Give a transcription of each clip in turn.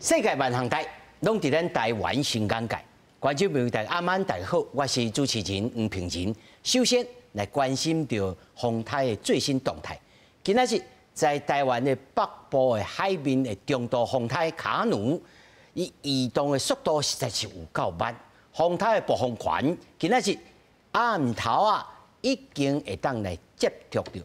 世界萬項代，攏佇咱台灣新港界。觀眾朋友大家暗晚大家好，我是主持人黃平仁。首先來關心著風颱的最新動態。今仔日在台灣的北部的海面的中度風颱卡努，伊移動的速度實在是有夠慢。風颱的暴風圈，今仔日暗頭啊已經會當來接觸著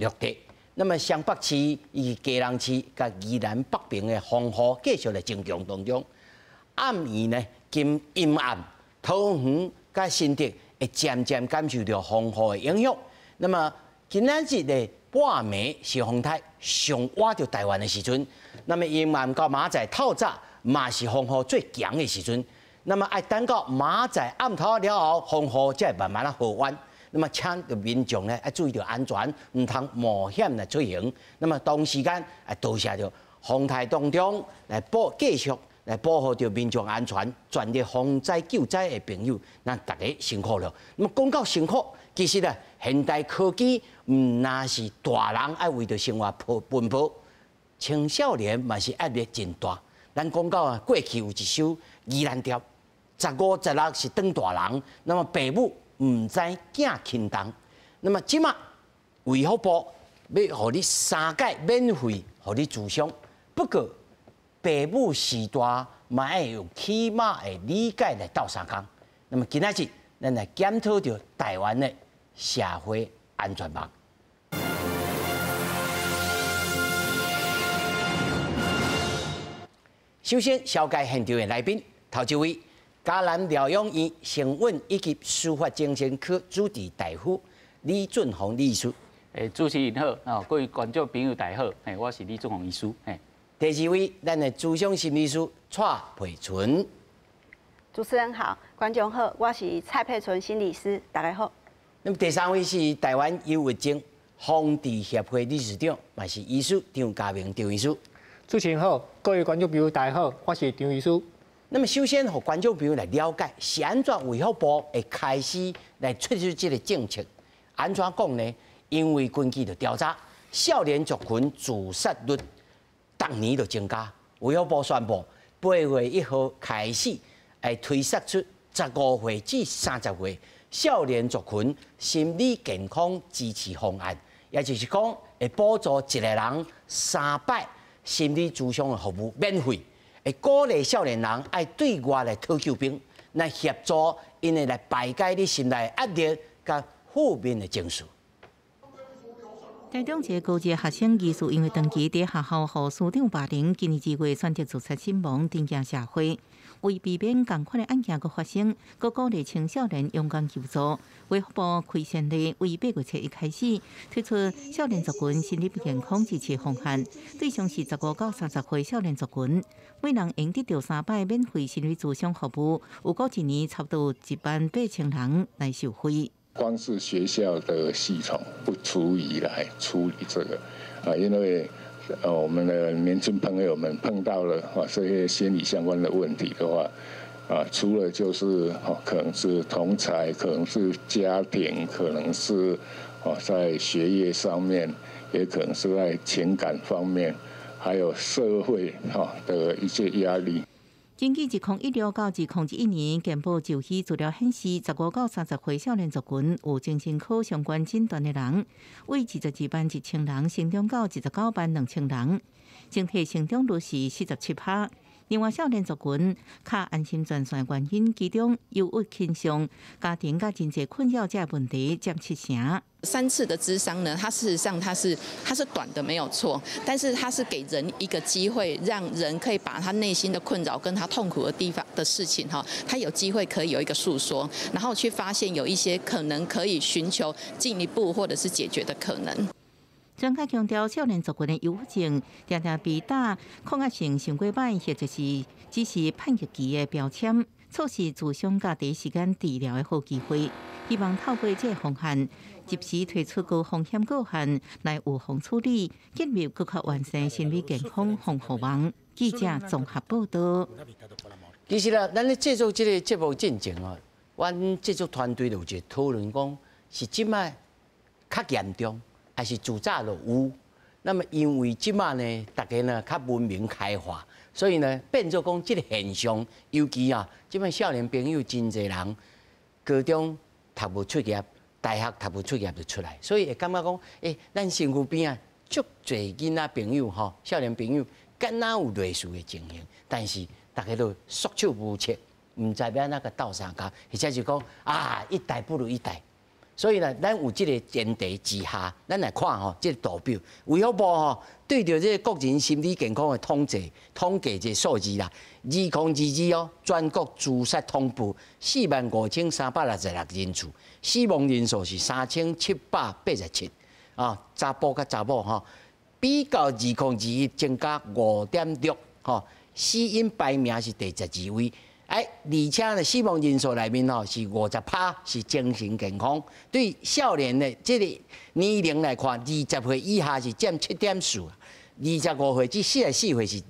陸地。那麼雙北市以及基隆市佮宜蘭北邊的風雨繼續來增強當中。暗暝呢，今陰暗，桃園佮新竹會漸漸感受著風雨的影響。那麼今仔日的半暝是風颱上倚著台灣的時陣，那麼陰暗到明仔載透早嘛是風雨最強的時陣。那麼愛等到明仔載暗頭了後，風雨才會慢慢仔和緩。那麼請民眾呢愛注意著安全，毋通冒險來出行。那麼同時間愛多謝著風颱當中來保繼續來保護著民眾安全，全力防災救災的朋友，咱大家辛苦了。那麼講到辛苦，其實呢，現代科技毋但是大人愛為著生活奔波，青少年嘛是壓力真大。咱講到啊，過去有一首宜蘭調，15、16是當大人，那麼爸母毋知囝輕重。那麼這馬衛福部欲予你三擺免費，予你諮商。不過爸母序大嘛愛用起碼的理解來鬥相共。那麼今仔日咱來檢討著台灣的社會安全網。首先，紹介現場的來賓，頭一位，嘉南療養院成穩以及司法精神科主治大夫李俊宏李醫師。主持人好，哦，各位觀眾朋友大家好，我是李俊宏醫師。第二位，咱的諮商心理師蔡佩純。主持人好，觀眾好，我是蔡佩純心理師，大家好。那麼第三位是台灣憂鬱症防治協會理事長，嘛是醫師張家明張醫師。主持人好，各位觀眾朋友大家好，我是張醫師。那麼首先，予觀眾朋友來了解，是按怎衛福部會開始來推出這個政策？按怎講呢？因為根據著調查，少年族群自殺率逐年都增加。衛福部宣布，8月1號開始，會推設出15歲至30歲少年族群心理健康支持方案，也就是講，會補助一個人三擺心理諮商的服務免費，會鼓勵少年人愛對外來討救兵，來協助𪜶來排解你心內壓力佮負面的情緒。台中一個高職學生疑似因為長期佇學校予師長霸凌，今年2月選擇自殺身亡，震驚社會。為避免仝款的案件閣發生，閣鼓勵青少年勇敢求助。衛福部開先例，為8月7日開始推出少年族群心理健康支持方案，對象是15到30歲少年族群，每人會得著三擺免費心理諮商服務，預估一年差不多1萬8千人來受惠。光是學校的系統不足以來處理這個啊，因為我們的年輕朋友們碰到了啊這些心理相關的問題的話，啊，除了就是可能是同儕，可能是家庭，可能是在學業上面，也可能是在情感方面，還有社會哈的一些壓力。根據2016到2021年健保就醫資料顯示，15到30歲少年族群有精神科相關診斷的人，為22萬1千人，成長到29萬2千人，整體成長率是47%。另外，少年族群較安心專線原因，其中憂鬱傾向、家庭佮人際困擾這問題佔7成。三次的諮商呢，它事實上它是短的沒有錯，但是它是給人一個機會，讓人可以把他內心的困擾跟他痛苦的地方的事情哈，他有機會可以有一個訴說，然後去發現有一些可能可以尋求進一步或者是解決的可能。專家強調，少年族群的憂鬱症，常常被打抗壓性傷過䆀，或者是只是叛逆期的標籤，錯失諮商佮第一時間治療的好機會。希望透過這個方案，及時推出高風險個案來預防處理，建立閣較完善心理健康防護網。記者綜合報道。其實啦，咱咧製作這個節目進前哦，阮製作團隊就有一個討論講，是這擺較嚴重，還是自早就有？那麼因為這擺呢，大家呢較文明開化，所以呢，變做講這个現象，尤其啊，這擺少年朋友真濟人，高中讀無出業，大學讀無出業就出來，所以會感覺講，咱身軀邊仔足濟囡仔朋友吼，少年朋友，敢若有類似的情形，但是大家都束手無策，毋知欲按怎共鬥相共，或者是講啊，一代不如一代。所以呢，咱有這个前提之下，咱來看吼，這个圖表，衛福部吼對著這个國人心理健康的統計這个數字啦，2022哦，全國自殺通報45,366人次，死亡人數是3787啊，查埔佮查某吼，比較2021增加5.6吼，死因排名是第12位。而且呢，死亡人數內面吼是50%是精神健康。對少年的這个年齡來看，20歲以下是佔7.4，25歲至44歲是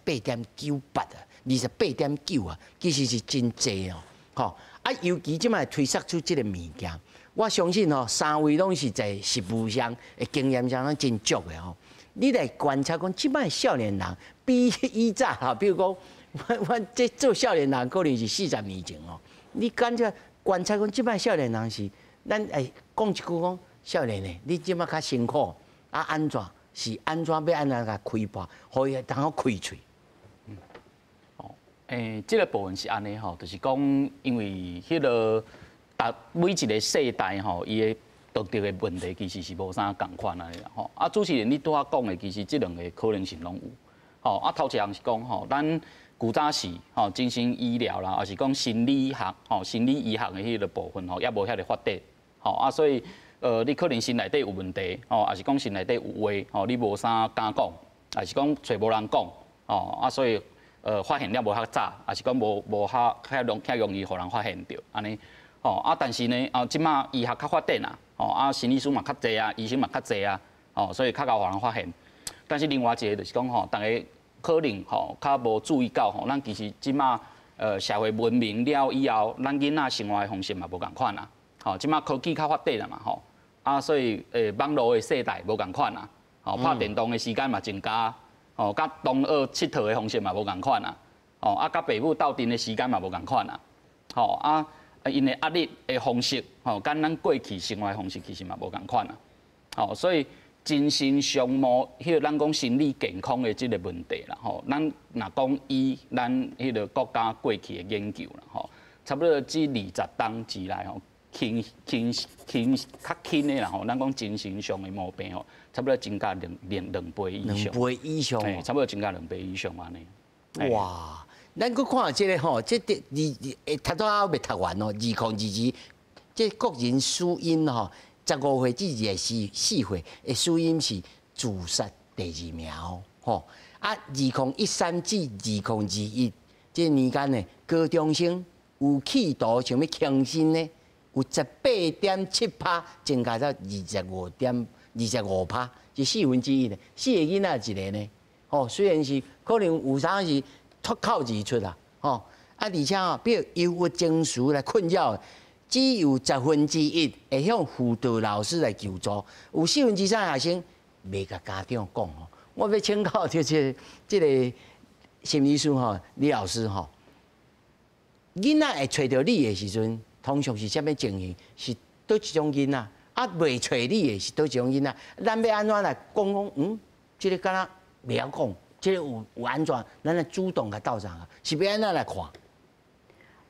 28.98啊，28.9啊，其實是真濟哦。吼，啊，尤其這擺推測出這个物件，我相信吼，三位攏是在實務上的經驗上攏真足的吼。你來觀察講，這擺少年人比以早吼，比如講，我這做少年人可能是40年前哦。你感覺觀察講，這擺少年人是，咱會講一句講，少年的，你這擺較辛苦，啊按怎是按怎欲按怎共開破，予伊會當好開喙。哦，這个部分是按呢吼，就是講，因為彼个逐每一个世代吼，伊的遇著的問題其實是無啥仝款的啦吼。啊，主持人你拄仔講的，其實這兩个可能性攏有。吼，啊，頭一項是講吼，咱古早時吼，精神醫療啦，抑是講心理學吼，心理醫學的彼个部分吼，猶無遐爾發達，吼啊，所以你可能心內底有問題，吼，抑是講心內底有話，吼，你無啥敢講，抑是講揣無人講，吼啊，所以發現了無遐早，抑是講無遐容易予人發現著，按呢，吼啊，但是呢，啊，這馬醫學較發展啊，吼啊，心理師嘛較濟啊，醫生嘛較濟啊，吼，所以較𠢕予人發現。但是另外一个就是講吼，逐家可能吼較無注意到吼，咱其實這馬社會文明了以後，咱囡仔生活的方式嘛無仝款啊。吼，這馬科技較發達啦嘛吼，啊，所以網路的世代無仝款啊，吼，拍電動的時間嘛增加，吼，佮同學𨑨迌的方式嘛無仝款啊，吼，啊，佮爸母鬥陣的時間嘛無仝款啊，吼，啊，𪜶的壓力的方式，吼，佮咱過去生活的方式其實嘛無仝款啊，吼，所以精神上無彼个咱講心理健康的這个問題啦，吼，咱若講以咱彼个國家過去的研究啦，吼，差不多這20冬之內吼，輕輕輕較輕的啦吼，咱講精神上的毛病吼，差不多增加兩倍以上。兩倍以上。差不多增加兩倍以上按呢。哇！咱閣看這个吼，這個二二讀到猶未讀完哦，2022，這國人死因吼，15歲至24歲的死因是自殺第二名哦，吼啊，2013至2021這年間呢，高中生有企圖想欲輕生的，有18.7%增加到25.25%，是1/4呢，四个囡仔一个呢，吼，雖然是可能有啥是脫口而出啦，吼啊，而且吼，比如憂鬱情緒來困擾。只有1/10會向輔導老師來求助，有3/4的學生袂共家長講吼。我欲請教就是這个心理師吼，李老師吼，囡仔會揣著你的時陣，通常是啥物情形？是佗一種囡仔？啊，袂揣你的是佗一種囡仔？咱欲按怎來講講？這个敢若袂曉講，這个有按怎？咱來主動共鬥相共，是欲按怎來看？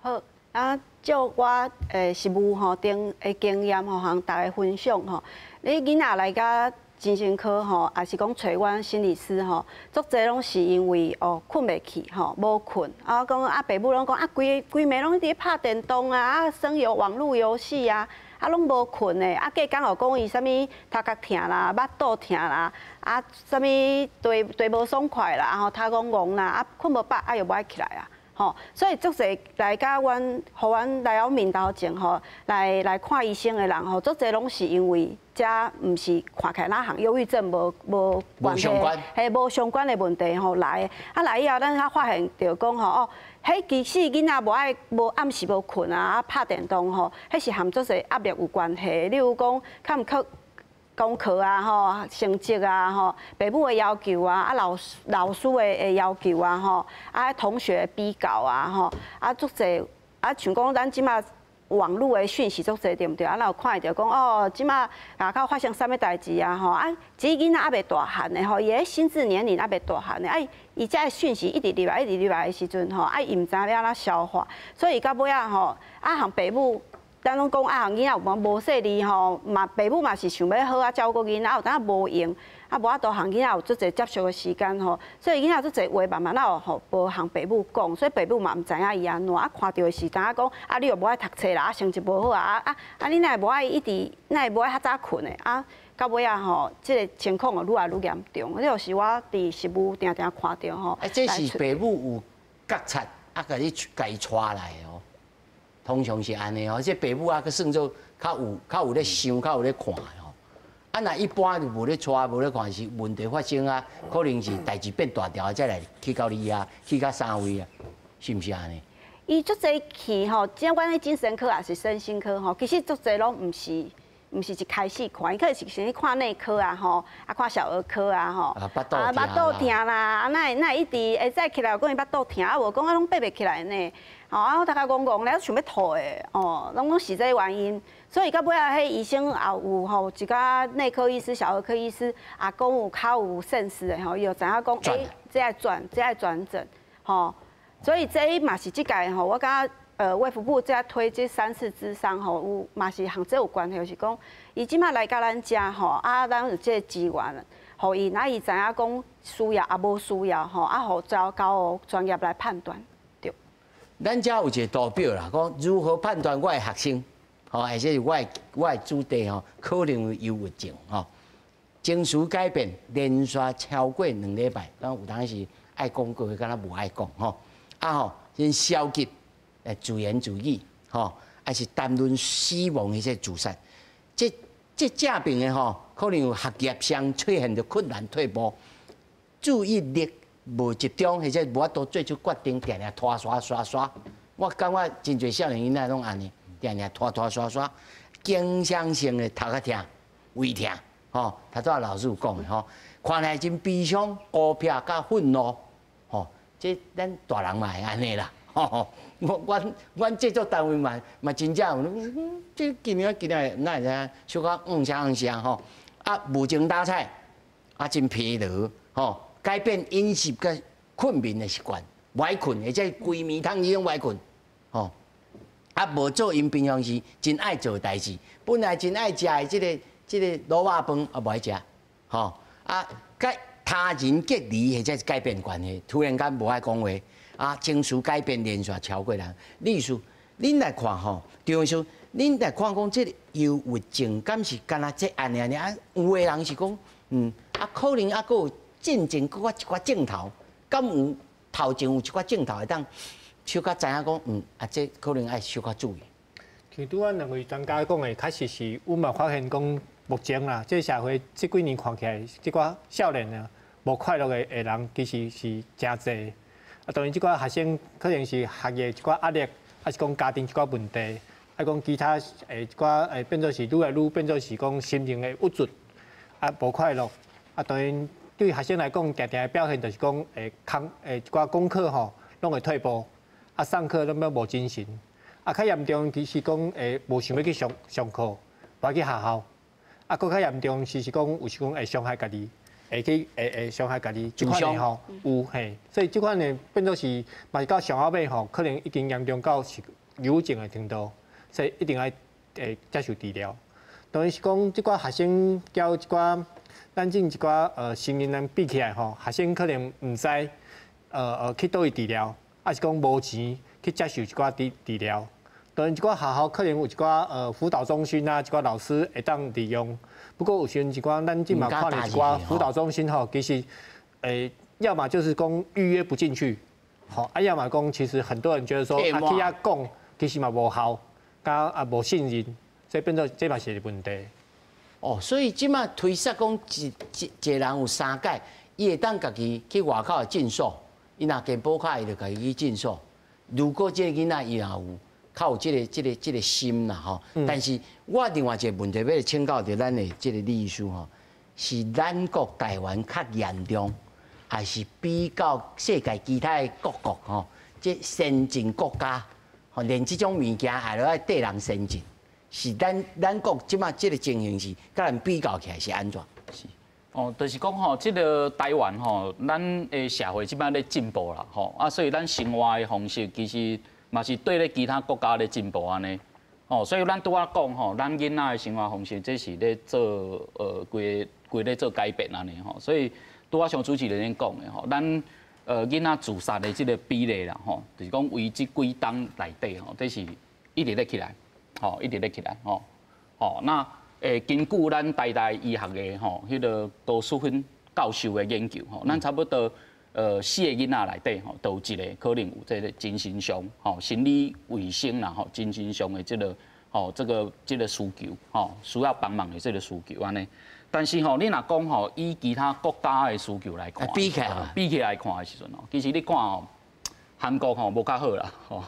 好。啊，照我實務吼頂的經驗吼，向大家分享吼。你囡仔來佮精神科吼，抑是講揣阮心理師吼，足濟攏是因為哦睏袂去吼，無睏啊，講啊爸母攏講啊，規規暝攏佇咧拍電動啊，啊耍遊網路遊戲啊，啊攏無睏的，啊隔工又講伊啥物頭殼疼啦、腹肚疼啦，啊啥物腸腸無爽快啦，吼頭戇戇啦，啊睏無飽，啊又無愛起來啊。吼，所以足濟來佮阮，予阮來阮面頭前吼，來看醫生的人吼，足濟攏是因為這毋是看起來若和憂鬱症無關係，嘿，無相關的問題吼來的。啊來以後，咱才發現著講吼哦，彼其實囡仔無愛無暗時無睏啊，啊拍電動吼，彼是和足濟壓力有關係。例如講，較毋較。功課啊吼，成績啊吼，爸母的要求啊，啊老師老師的要求啊吼，啊同學比較啊吼，啊足濟啊像講咱這馬網路的訊息足濟對毋對？啊，咱有看著講哦，這馬外口發生啥物代誌啊吼，啊，這囡仔猶未大漢的吼，伊的心智年齡猶未大漢的，啊，伊這个訊息一直入來，一直入來的時陣吼，啊，伊毋知影欲按怎消化，所以到尾仔吼，啊，予爸母。咱攏講啊，囡仔有無無細膩吼，嘛爸母嘛是想欲好好照顧囡仔，啊有當無閒，啊無法度予囡仔有足濟接觸的時間吼，所以囡仔足濟話慢慢仔吼無予爸母講，所以爸母嘛毋知影伊按怎，啊看著的是知影講，啊你又無愛讀冊啦，啊成績無好啊，啊啊你哪會無愛一直，哪會無愛較早睏的啊？到尾仔吼，這个情況哦愈來愈嚴重，這就是我佇實務定定看著吼。啊，這是爸母有覺察，啊，共你共伊帶來的哦。通常是按呢吼，這爸母啊，閣算做較有咧想，較有咧看的吼。啊，若一般就無咧帶，無咧看，是問題發生啊，可能是代誌變大條，才來去到你遐，去到啥位啊？是毋是按呢？伊足濟去吼，這阮的精神科抑是身心科吼，其實足濟攏毋是一開始看，伊可能是先去看內科啊吼，啊看小兒科啊吼，啊腹肚疼啦，啊哪會哪會一直會早起來講伊腹肚疼，啊無講啊攏爬袂起來呢。吼啊，我頭殼戇戇咧，想欲吐的，哦，攏講是這個原因。所以到尾仔，彼醫生也有吼，一寡內科醫師、小兒科醫師，也講有較有 sense 的吼，伊就知影講，欸，這愛轉，這愛轉診，吼。所以這嘛是這屆吼，我感覺衛福部這推這三次諮商吼，有嘛是和這有關係，就是講，伊這馬來共咱遮吼，啊，咱有這個資源，予伊，啊，伊知影講需要抑無需要吼，啊，予交予專業來判斷。咱遮有一個圖表啦，講如何判斷我的學生，吼，或者是我的子弟吼，可能有憂鬱症吼，情緒改變連續超過2禮拜，講有當時愛講過，敢若無愛講吼，啊吼，真消極，自言自語，吼，抑是談論死亡或者自殺，這這病的吼，可能有學業上出現著困難退步，注意力無集中，或者無法度做出決定，定定拖拖沙沙。我感覺真濟少年囡仔攏按呢，定定拖拖沙沙，經常性的頭殼疼、胃疼，吼，頭拄仔老師有講的吼，看起來真悲傷、孤僻佮憤怒，吼，這咱大人嘛會按呢啦，吼，我阮阮製作單位嘛嘛真正有，這今年今年哪會知影，小可嗯聲嗯聲吼，啊無精打采，啊真疲勞，吼。改變飲食佮睏眠的習慣，無愛睏，或者規暝通伊攏無愛睏，吼。啊，無做𪜶平常時真愛做的代誌，本來真愛食的這個滷肉飯啊，無愛食，吼。啊，佮他人隔離或者是改變關係，突然間無愛講話，啊，情緒改變連續超過人。律師，恁來看吼，張醫師，恁來看講這個憂鬱症，敢是干焦這按呢按呢？啊，有的人是講，啊，可能猶閣有。進前閣較一寡症頭，敢有頭前有一寡症頭會當小可知影講，啊，這可能愛小可注意。其實拄仔兩位專家講的，確實是，阮嘛發現講，目前啦，這個社會這幾年看起來，這寡少年啊，無快樂的人，其實是誠濟。啊，當然這寡學生可能是學業一寡壓力，抑是講家庭一寡問題，抑講其他一寡變做是愈來愈變做是講心情的鬱卒，啊，無快樂。啊，當然。對學生來講，定定的表現就是講，會空一寡功課吼，攏會退步，啊，上課攏欲無精神，啊，較嚴重其實講會無想欲去上上課，無愛去學校，啊，閣較嚴重是是講有時講會傷害家己，會去會會傷害家己，這款的吼有嘿，所以這款的變做是嘛是到上後尾吼，可能已經嚴重到是憂鬱症的程度，所以一定愛會接受治療。當然是講這寡學生佮這寡。咱這一寡成年人比起來吼，學生可能毋知去佗位治療，抑是講無錢去接受一寡治治療。當然，一寡學校可能有一寡輔導中心啊，一寡老師會當利用。不過有時陣一寡咱這嘛看著一寡輔導中心吼，其實要麼就是講預約不進去，吼啊，要麼講其實很多人覺得說啊去遐講，其實嘛無效，佮啊無信任，所以變做這嘛是一個問題。哦，所以這馬推設講一一一個人有三擺，伊會當家己去外口的診所，伊若健保卡，伊就家己去診所。如果這個囡仔伊若有較有這個心啦吼。但是我另外一個問題欲請教著咱的這個李醫師吼，是咱國台灣較嚴重，還是比較世界其他的各國吼，這先進國家吼，連這種物件也都愛綴人先進，是咱國這馬這個情形是佮咱比較起來是按怎？是。哦，就是講吼，這個台灣吼，咱的社會這擺咧進步啦，吼啊，所以咱生活的方式其實嘛是對咧其他國家咧進步按呢。哦，所以咱拄仔講吼，咱囡仔的生活方式，這是咧做規規咧做改變按呢吼。所以拄仔像主持人咧講的吼，咱囡仔自殺的這個比例啦吼，就是講為這幾冬內底吼，這是一直咧起來，吼，一直咧起來，吼，吼那。根據咱台大醫學的吼，彼个高淑芬教授的研究吼，咱差不多四个囡仔內底吼，都有一个可能有這个精神上吼心理衛生啦吼，精神上的這个吼這個需求吼，需要幫忙的這个需求按呢。但是吼，你若講吼，以其他國家的需求來看，比起來，比起來看的時陣吼，其實你看吼，韓國吼無較好啦吼，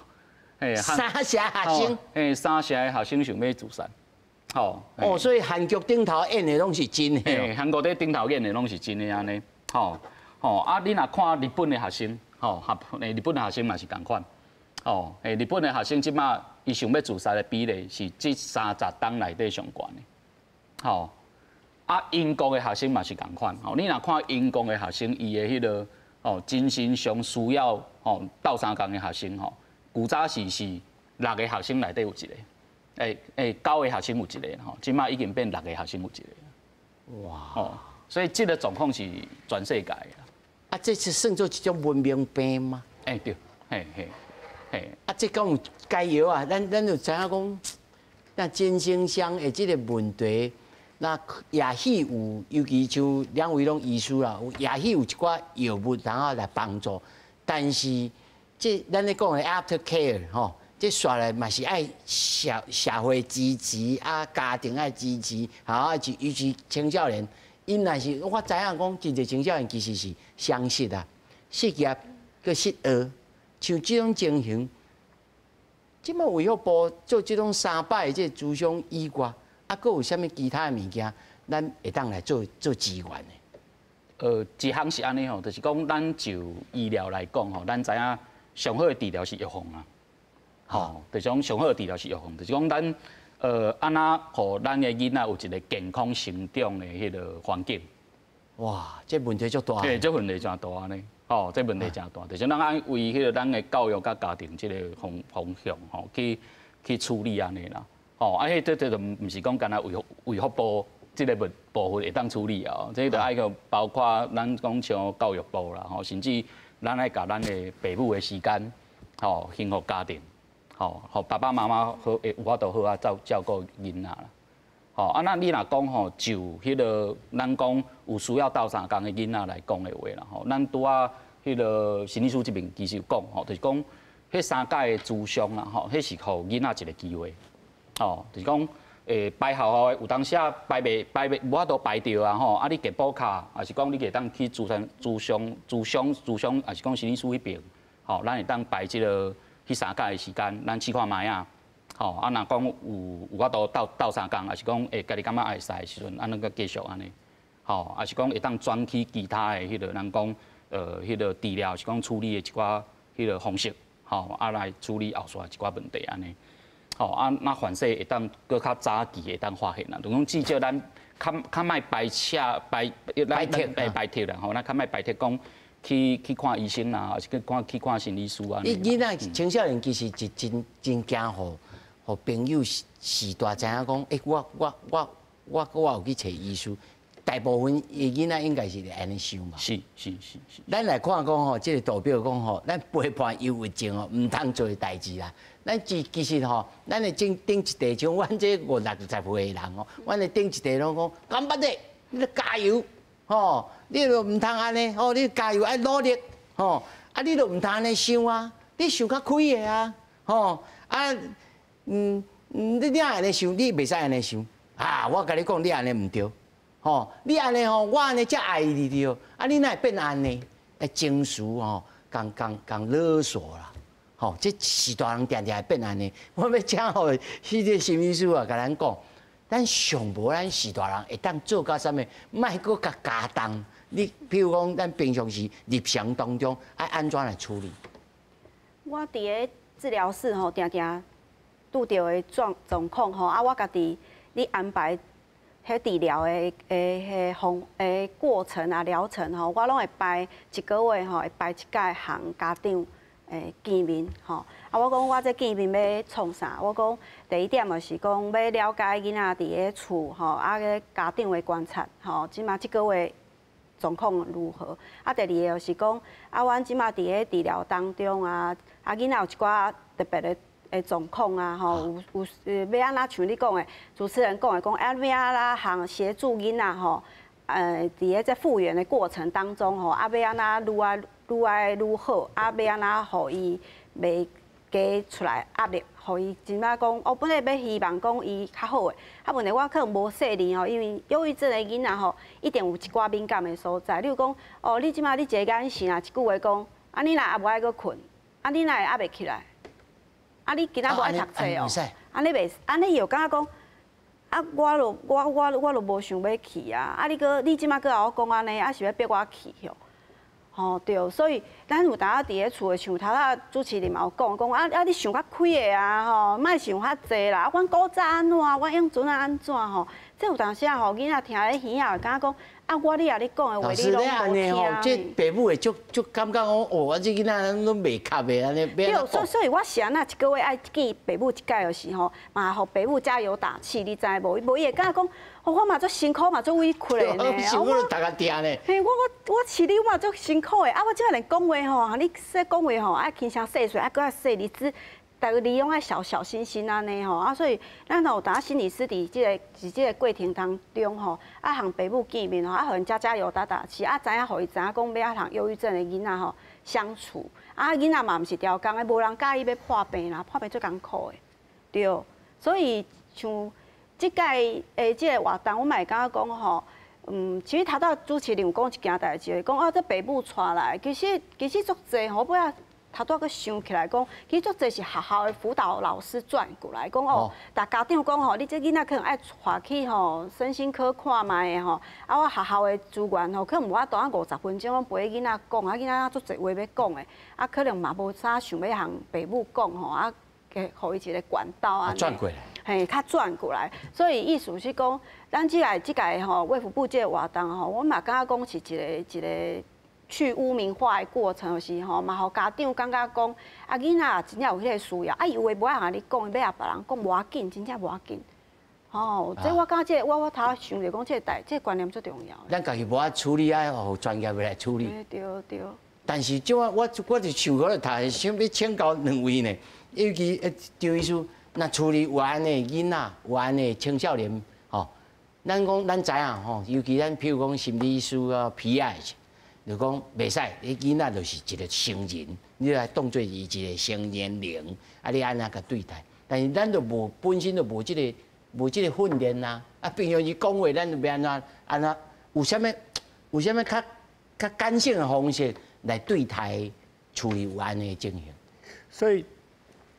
嘿，三成學生，嘿，三成的學生想欲自殺。吼哦，所以韓劇頂頭演的攏是真的。韓國佇頂頭演的攏是真的按呢。吼吼啊！你若看日本的學生，吼，日本的學生嘛是仝款。吼，日本的學生這馬伊想欲自殺的比例是這30冬內底上懸的。吼啊，英國的學生嘛是仝款。吼，你若看英國的學生，伊的彼个哦精神上需要吼鬥相共的學生吼，古早時是六个學生內底有一個。九个學生有一個吼，這馬已經變六個學生有一個。哇！哦，所以這個狀況是全世界的。啊，這是算做一種文明病嗎？對，嘿嘿嘿。啊，這敢有解藥啊？咱就知影講，那精神上的這個問題，那也許有，尤其像兩位攏醫師啦，也許有一寡藥物然後來幫助，但是這咱咧講的 after care 吼。這煞來嘛是愛社會支持啊，家庭愛支持，啊，就尤其青少年，𪜶若是我知影講，真濟青少年其實是雙失啊，失業閣失學，像這種情形，這馬衛福部做這種三擺的這個諮商以外，啊，閣有啥物其他的物件，咱會當來做做支援的？一項是按呢吼，就是講咱就醫療來講吼，咱知影上好的治療是預防啊。吼，就是講上好的治療是預防，就是講咱按怎予咱的囡仔有一個健康成長的彼个環境。哇，這問題足大。對，這問題誠大呢。吼，這問題誠大，就是咱愛為彼个咱的教育佮家庭這个方向吼，去處理按呢啦。吼，啊，彼這就毋是講干焦衛福部這个部分會當處理啊，這就愛閣包括咱講像教育部啦，吼，甚至咱愛共咱的父母的時間，吼，幸福家庭。吼，予爸爸媽媽好會有法度好好照顧囡仔啦。吼，啊，那你若講吼，就彼个咱講有需要鬥相共的囡仔來講的話啦，吼，咱拄仔彼个心理師這邊其實有講吼，就是講彼三擺的諮商啦，吼，彼是予囡仔一個機會，吼，就是講排學校的有當時啊排袂排袂無法度排著啊，吼，啊你健保卡，抑是講你會當去諮商諮商諮商諮商，抑是講心理師彼邊，吼，咱會當排這个。彼三擺的時間，咱試看覓啊，吼啊，若講有法度鬥相共，抑是講家己感覺會使的時陣，按呢閣繼續按呢，吼，抑是講會當轉去其他的彼个，咱講彼个治療，是講處理的一寡彼个方式，吼，啊來處理後續一寡問題按呢，吼啊，那凡勢會當閣較早期會當發現啦，就講至少咱較莫排斥排排斥排斥啦，吼，咱較莫排斥講。去看醫生啊，抑是去看心理師啊。你囡仔青少年其實是真真驚，予朋友序大知影講，欸，我有去揣醫師。大部分的囡仔應該是按呢想嘛。是是是是。咱來看講吼，這個圖表講吼，咱陪伴憂鬱症吼，毋通做的代誌啦。咱其實吼，咱的頂頂一塊像阮這五六十歲的人吼，阮的頂一塊攏講，頑張れ，你加油！吼，你就毋通按呢，吼，你加油愛努力，吼，啊，你就毋通按呢想啊，你想較開的啊，吼，啊，你哪按呢想？你袂使按呢想，啊，我共你講，你按呢毋對，吼，你按呢吼，我按呢才愛你對，啊，你哪會變按呢？欸，情緒吼，共共共勒索啦，吼，這序大人定定會變按呢。我欲請予彼个心理師啊，共咱講，咱上無咱序大人會當做到啥物？莫閣共加重。你譬如講，咱平常時日常當中愛按怎來處理？我佇咧治療室吼，定定拄著的狀況吼，啊，我家己咧安排彼治療的彼方的過程啊療程吼，我攏會排一個月吼，會排一擺予家長見面吼。啊，我講我這見面欲創啥？我講第一點就是講欲了解囡仔佇咧厝吼，啊个家長的觀察吼，這馬這個月狀況如何？啊，第二个就是講，啊，阮這馬佇咧治療當中啊，啊，囡仔有一寡特別的狀況啊，吼，有欲按怎像你講的，主持人講的講，啊，欲按怎予協助囡仔吼，佇咧這復原的過程當中吼，啊，欲按怎愈愛愈愛愈好，啊，欲按怎予伊袂加出來壓力，予伊真正講，哦，本來欲希望講伊較好的，啊，問題我可能無細膩吼，因為憂鬱症的囡仔吼，一定有一寡敏感的所在，例如講，哦，你這馬你一個眼神啊，一句話講，啊，你若猶無愛閣睏，啊，你哪會猶袂起來？啊，你今仔無愛讀冊哦？按呢袂，按呢伊又感覺講，啊，我就我我我就無想欲去啊！啊，你閣你這馬閣共我講按呢，啊是欲逼我去吼？吼對，所以咱有當仔佇咧厝的，像頭仔主持人嘛有講，講啊啊你想較開的啊吼，莫想較濟啦。啊，阮古早按怎，阮永準按怎吼？這有當時啊吼，囡仔聽咧耳仔會感覺講，啊我你啊咧講的話，你攏無聽。這爸母會足足感覺講，哦，我這囡仔攏袂合的按呢。對，所以我是按怎一個月愛見爸母一擺，就是吼，嘛予爸母加油打氣，你知無？無伊會感覺講，哦，我嘛足辛苦嘛，足委屈的呢。我我逐工聽呢。嘿，我飼你我嘛足辛苦的，啊，我這擺連講話吼，你說講話吼，愛輕聲細聲，啊，閣較細膩，只逐个字攏愛小小心心按呢吼，啊，所以咱有當心理師佇這個過程當中吼，啊，予爸母見面吼，啊，予𪜶加加油打打氣，啊，知影予伊知影講欲按怎予憂鬱症的囡仔吼相處，啊，囡仔嘛毋是刁工的，無人佮意欲破病啦，破病足艱苦的，對，所以像這擺的這个活動，我嘛會感覺講吼，其實頭拄主持人有講一件代誌，講啊，這爸母帶來，其實足濟吼，尾仔頭拄仔閣想起來講，其實足濟是學校的輔導老師轉過來講哦，逐家長講吼，你這囡仔可能愛帶去吼身心科看覓的吼，啊，我學校的資源吼，可能無法度啊50分鐘攏陪囡仔講，啊，囡仔足濟話欲講的，啊，可能嘛無啥想欲予爸母講吼，啊，給予伊一个管道啊。轉過來。嘿，較轉過來，所以意思是講，咱這個吼衛福部這個活動吼，我嘛感覺講是一個一個去污名化的過程，就是吼，嘛予家長感覺講，啊，囡仔真正有彼个需要，啊，伊有話無愛共你講，欲予別人講無要緊，真正無要緊。吼，這我感覺這個我頭拄想著講，這個觀念最重要。咱家己無愛處理，愛予專業的來處理。對對。但是這我就想講，頭想欲請教兩位呢，尤其張醫師，若處理有按呢囡仔，有按呢青少年，吼，咱講咱知影吼，尤其咱譬如講心理師啊、皮仔就講袂使，你囡仔就是一個成人，你來當做伊一個成年人，啊，你按怎共對待？但是咱就無本身就無這個訓練啊，啊，平常時講話，咱就欲按怎按怎，有啥物較感性的方式來對待處理有按呢情形？所以，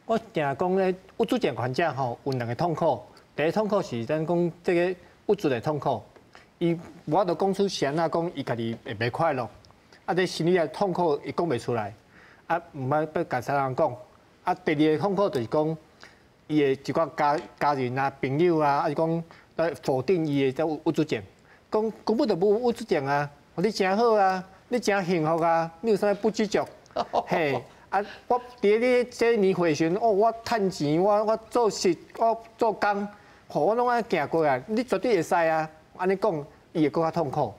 我定講咧，鬱卒症患者吼有兩个痛苦。第一痛苦是咱講這個鬱卒的痛苦，伊無法度講出是按怎講，伊家己會袂快樂，啊，這心理的痛苦伊講袂出來，啊，毋捌欲共啥人講。啊，第二个痛苦就是講，伊的一寡家人啊、朋友啊，抑是講來否定伊的這鬱卒症，講根本就無鬱卒症啊，你誠好啊，你誠幸福啊，你有啥物不知足？嘿，啊，我佇咧你這年歲時陣，哦，我趁錢，我做事，我做工，吼，我攏按呢行過來，你絕對會使啊！按呢講，伊會閣較痛苦。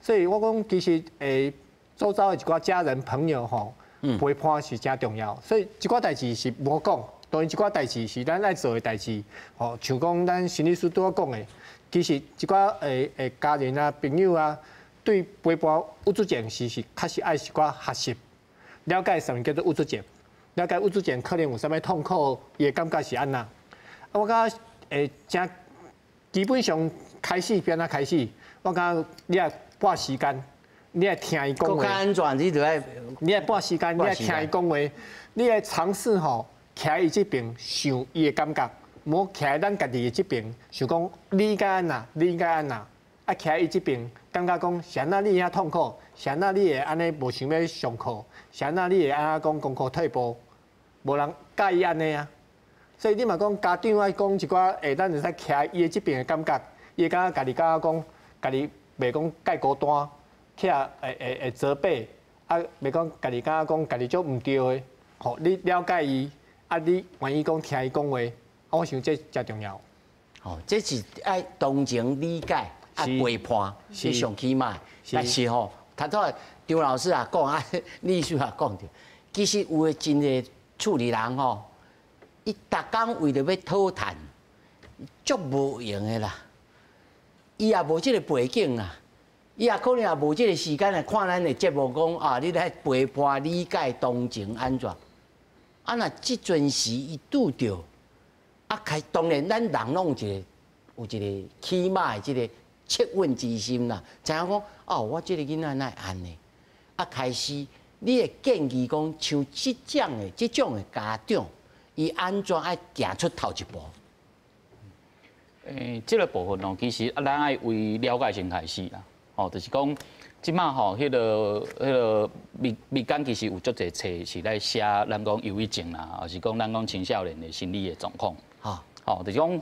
所以我講，其實周遭的一寡家人朋友吼，陪伴是誠重要。所以一寡代誌是無講，當然一寡代誌是咱愛做的代誌。吼，像講咱心理師拄仔講的，其實一寡家人啊、朋友啊，對陪伴鬱卒症是確實愛一寡學習，了解啥物叫做鬱卒症，了解鬱卒症可能有啥物痛苦，伊的感覺是按怎。啊，我感覺誠基本上開始欲按怎開始，我感覺你愛撥時間，你愛聽伊講話。按怎你就愛，你愛撥時間，你愛聽伊講話，你愛嘗試吼，徛佇伊這邊想伊的感覺，無徛佇咱家己的這邊想講你應該按怎，你應該按怎，啊徛佇伊這邊感覺講是按怎你遐痛苦，是按怎你會按呢無想欲上課，是按怎你會按怎講功課退步，無人佮意按呢啊。所以你嘛講家長愛講一寡，會咱會使徛伊的這邊的感覺，伊會感覺家己感覺講，家己袂講介孤單，起來會會會責備，啊，袂講家己感覺講家己足毋對的，吼，你了解伊，啊，你願意講聽伊講話，啊，我想這誠重要。吼，這是愛同情理解啊陪伴是上起碼，但是吼，頭拄仔張老師也講啊，律師也講著，其實有的真濟厝裡人吼，伊逐工為著欲討趁，足無閒的啦。伊也無這个背景啦，伊也可能也無這个時間來看咱的節目，講啊，你來陪伴、理解、同情按怎？啊，若這陣時伊拄著，啊，開當然咱人攏有一個起碼的這个惻隱之心啦，知影講哦，我這个囡仔哪會按呢？啊，開始你會建議講，像這種的家長，伊按怎愛行出頭一步？這个部分哦，其實啊，咱愛為了解先開始啦。吼，就是講，這馬吼，彼个民間其實有足濟冊是咧寫咱講憂鬱症啦，抑是講咱講青少年的心理的狀況。吼，就是講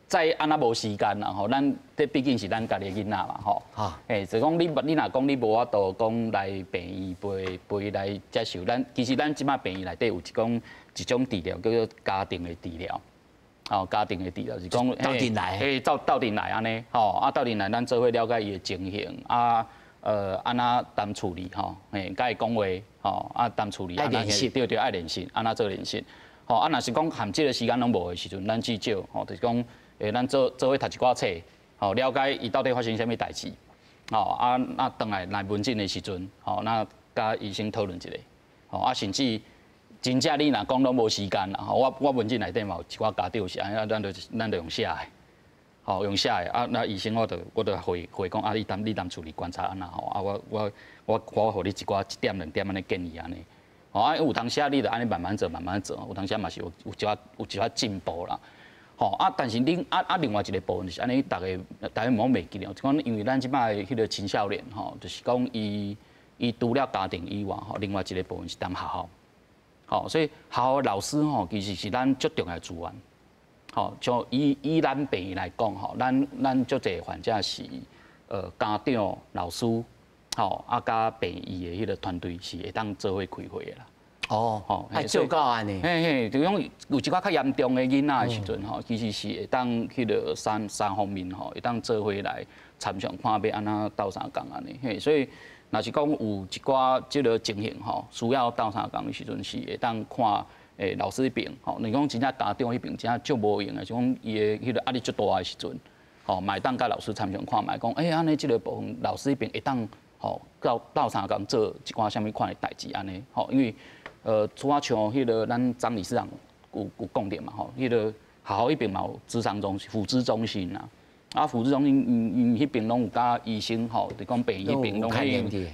再按怎無時間啦，吼，咱這畢竟是咱家己的囡仔嘛，吼。就講你若講你無法度講來病院陪陪來接受，咱其實咱這馬病院內底有一種治療叫做家庭的治療。哦，家庭的治療是講，鬥陣來，嘿，鬥陣來按呢，吼，啊，鬥陣來，咱做伙了解伊的情形，啊，按怎當處理，吼，嘿，佮伊講話，吼，啊，當處理，愛練習，對對，愛練習，按怎做練習，吼，啊，若是講含這个時間攏無的時陣，咱至少，吼，就是講，咱做伙讀一寡冊，吼，了解伊到底發生啥物代誌，吼，啊，那轉來來門診的時陣，吼，那佮醫生討論一下，吼，啊，甚至。真正你若講攏無時間啦，我門診內底嘛有一寡家長是按呢，咱就用寫的，吼，用寫的啊，那醫生我就回回講啊，你踮厝裡觀察按怎吼，啊我予你一寡一點兩點按呢建議按呢，吼啊有當時啊你就按呢慢慢做慢慢做，有當時嘛是有一寡進步啦，吼啊但是恁啊啊另外一个部分就是按呢，逐家毋好袂記得，就講因為咱這擺彼个青少年吼，就是講伊除了家庭以外吼，另外一个部分是踮學校。吼，所以學校老師吼，其實是咱足重要的資源。吼，像以咱病院來講吼，咱足濟患者是家長、老師，吼啊佮病院的彼个團隊是會當做伙開會的啦。哦，吼，愛做到按呢。嘿嘿，就講有一寡較嚴重的囡仔的時陣吼，其實是會當彼个三方面吼，會當做伙來參詳看欲按怎鬥相共按呢。嘿，所以。若是講有一寡這个情形吼，需要鬥相共的時陣，是會當看老師彼邊吼。你講真正家長彼邊真正足無閒的，就講伊的彼个壓力足大的時陣，吼，嘛會當佮老師參詳看覓，講欸按呢這个部分老師彼邊會當吼鬥相共做一寡啥物款的代誌按呢吼，因為拄仔像彼个咱張理事長有講著嘛吼，彼个學校彼邊嘛有諮商中心、輔諮中心啦。啊，輔諮中心𪜶彼邊攏有佮醫生吼，就講病院彼邊攏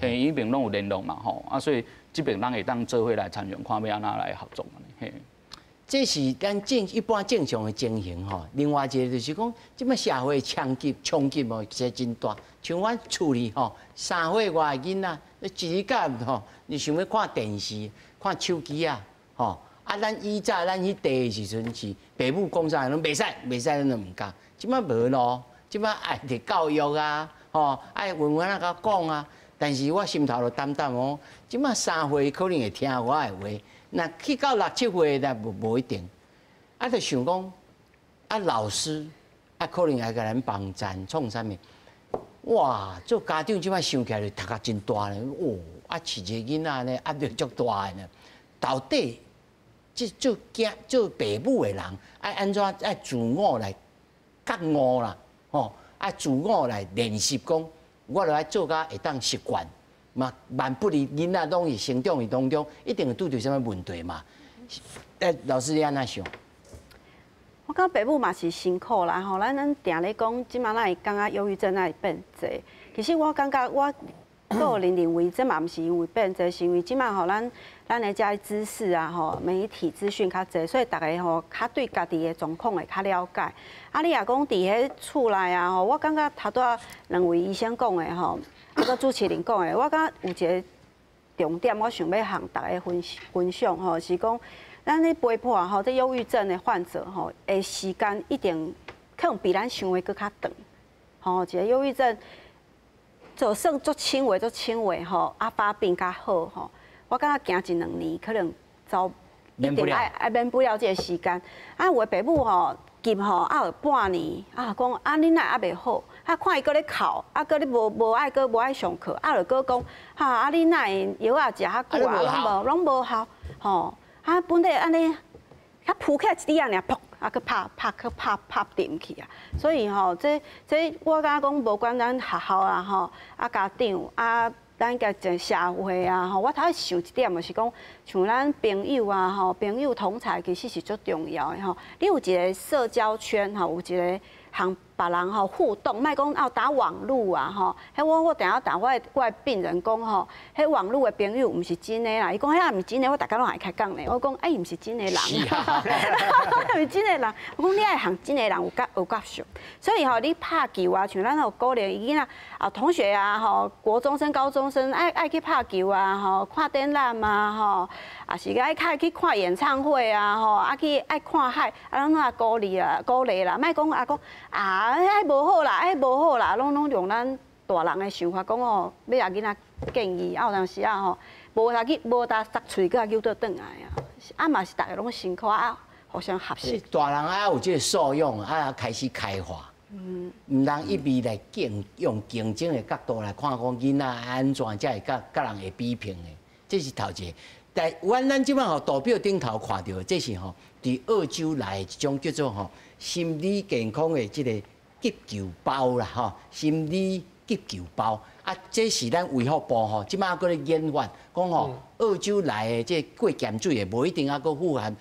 嘿，彼邊攏有聯絡嘛吼，啊，所以這邊咱會當做伙來參詳，看欲按怎來合作按呢嘿。這是咱一般正常的情形吼。另外一个就是講，這擺社會衝擊哦，其實真大。像阮厝裡吼，3歲外的囡仔，一日到晚吼，你想欲看電視、看手機啊，吼。啊，咱以早咱去提的時陣是爸母講啥攏袂使，袂使，咱就毋敢。這擺無咯，這擺愛佇教育啊，吼，愛溫溫仔共講啊。但是我心頭就擔擔哦，這擺三歲可能會聽我的話，若去到六七歲，那無一定。啊，就想講，啊老師啊，可能愛共咱幫贊，創啥物？哇，做家長這擺想起來就頭殼真大呢。哦，啊，飼一个囡仔呢，壓力足大的呢。到底這做囝做爸母的人，愛按怎愛自我來覺悟啦，吼，愛自我來練習講，我著愛做甲會當習慣嘛，萬不離囡仔攏是成長的當中，一定會拄著啥物問題嘛。老師你按怎想？我感覺爸母嘛是辛苦啦，吼，咱定咧講，這馬咱會感覺憂鬱症會變濟。其實我感覺我个人认为，這嘛毋是因為變濟，是因為這馬吼咱的遮知識啊吼，媒體資訊較濟，所以逐个吼較對家己的狀況會較了解。啊，你若講佇彼厝內啊吼，我感覺頭拄仔兩位醫生講的吼，啊閣主持人講的，我感覺有一個重點，我想欲向逐家分享吼，是講咱咧陪伴吼，這憂鬱症的患者吼，的時間一定可能比咱想的閣較長。吼，一個憂鬱症，就算足輕微、足輕微吼，啊發病較好吼，我感覺行一兩年可能就一定愛愛免不了這個時間。啊，有的爸母吼急吼，啊有半年啊講啊你哪會猶袂好？啊看伊閣咧哭，啊閣咧無無愛閣無愛上課，啊就閣講哈啊你哪會藥仔食較久啊，攏無攏無效吼。啊本來按呢，較浮起來一滴仔爾，噗啊閣拍拍閣拍拍沉去啊。所以吼，這我感覺講，無管咱學校啊吼，啊家長啊，咱家一社會啊吼，我頭想一點就是講，像咱朋友啊吼，朋友同儕其實是足重要的吼。你有一個社交圈吼，有一個和別人吼互動，莫講哦打網路啊吼。彼我定定共我的病人講吼，彼網路的朋友毋是真的啦。伊講彼毋是真的，我逐工攏會開講呢。我講哎，毋是真的人，毋是真的人。我講你愛和真的人有接觸。所以吼，你拍球啊，像咱有鼓勵囡仔啊，同學啊吼，國中生、高中生愛愛去拍球啊吼，看展覽啊吼，啊是愛較愛去看演唱會啊吼，啊去愛看海，啊攏攏鼓勵啊鼓勵啦，莫講啊講啊，彼無好啦，彼無好啦，攏攏用咱大人的想法講哦，欲共囡仔建議，啊有當時啊吼，無共去無焦捒喙，閣扭倒轉來啊，啊嘛是逐个攏辛苦啊，互相學習。大人啊有這個素養啊，開始開化，毋通一味來競用競爭的角度來看，講囡仔按怎才會佮佮人會比拼的，這是頭一個。但阮咱這擺吼圖表頂頭看著的，這是吼佇澳洲來的一種叫做吼心理健康的這個急救包啦，吼，心理急救包啊，這是咱衛福部吼，這擺閣咧研發，講吼澳洲來的這過鹹水的，無一定猶閣符合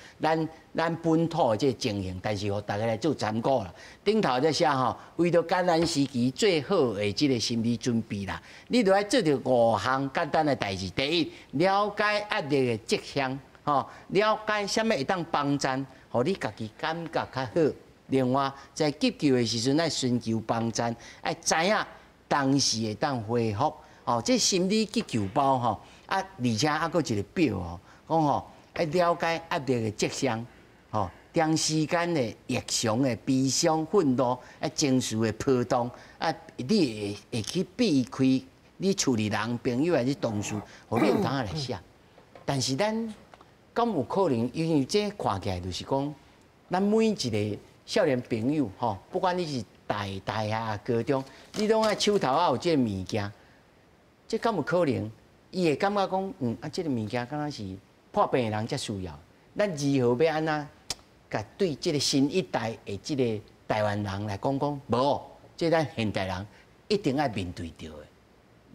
咱本土的這個情形，但是予大家來做參考啦。頂頭這寫吼，為著艱難時期做好的這個心理準備啦，你著愛做著五項簡單的代誌。第一，了解壓力的跡象，吼，了解啥物會當幫助，予你家己感覺較好。另外，在急救的時陣，愛尋求幫助，愛知影當時會當恢復。哦，這心理急救包吼，啊，而且還閣一個表吼，講吼愛了解壓力的跡象，吼，長時間的異常的悲傷、憤怒，啊，情緒的波動，啊，你會會去避開你厝裡人、朋友還是同事，予你有通來寫。但是咱敢有可能？因為這看起來就是講，咱每一個少年朋友吼，不管你是大大學、高中，你攏愛手頭仔有這個物件，這敢有可能？伊會感覺講，啊，這個物件敢若是破病的人才需要。咱如何欲按怎，共對這個新一代的這個台灣人來講講，無，這咱現代人一定愛面對著的。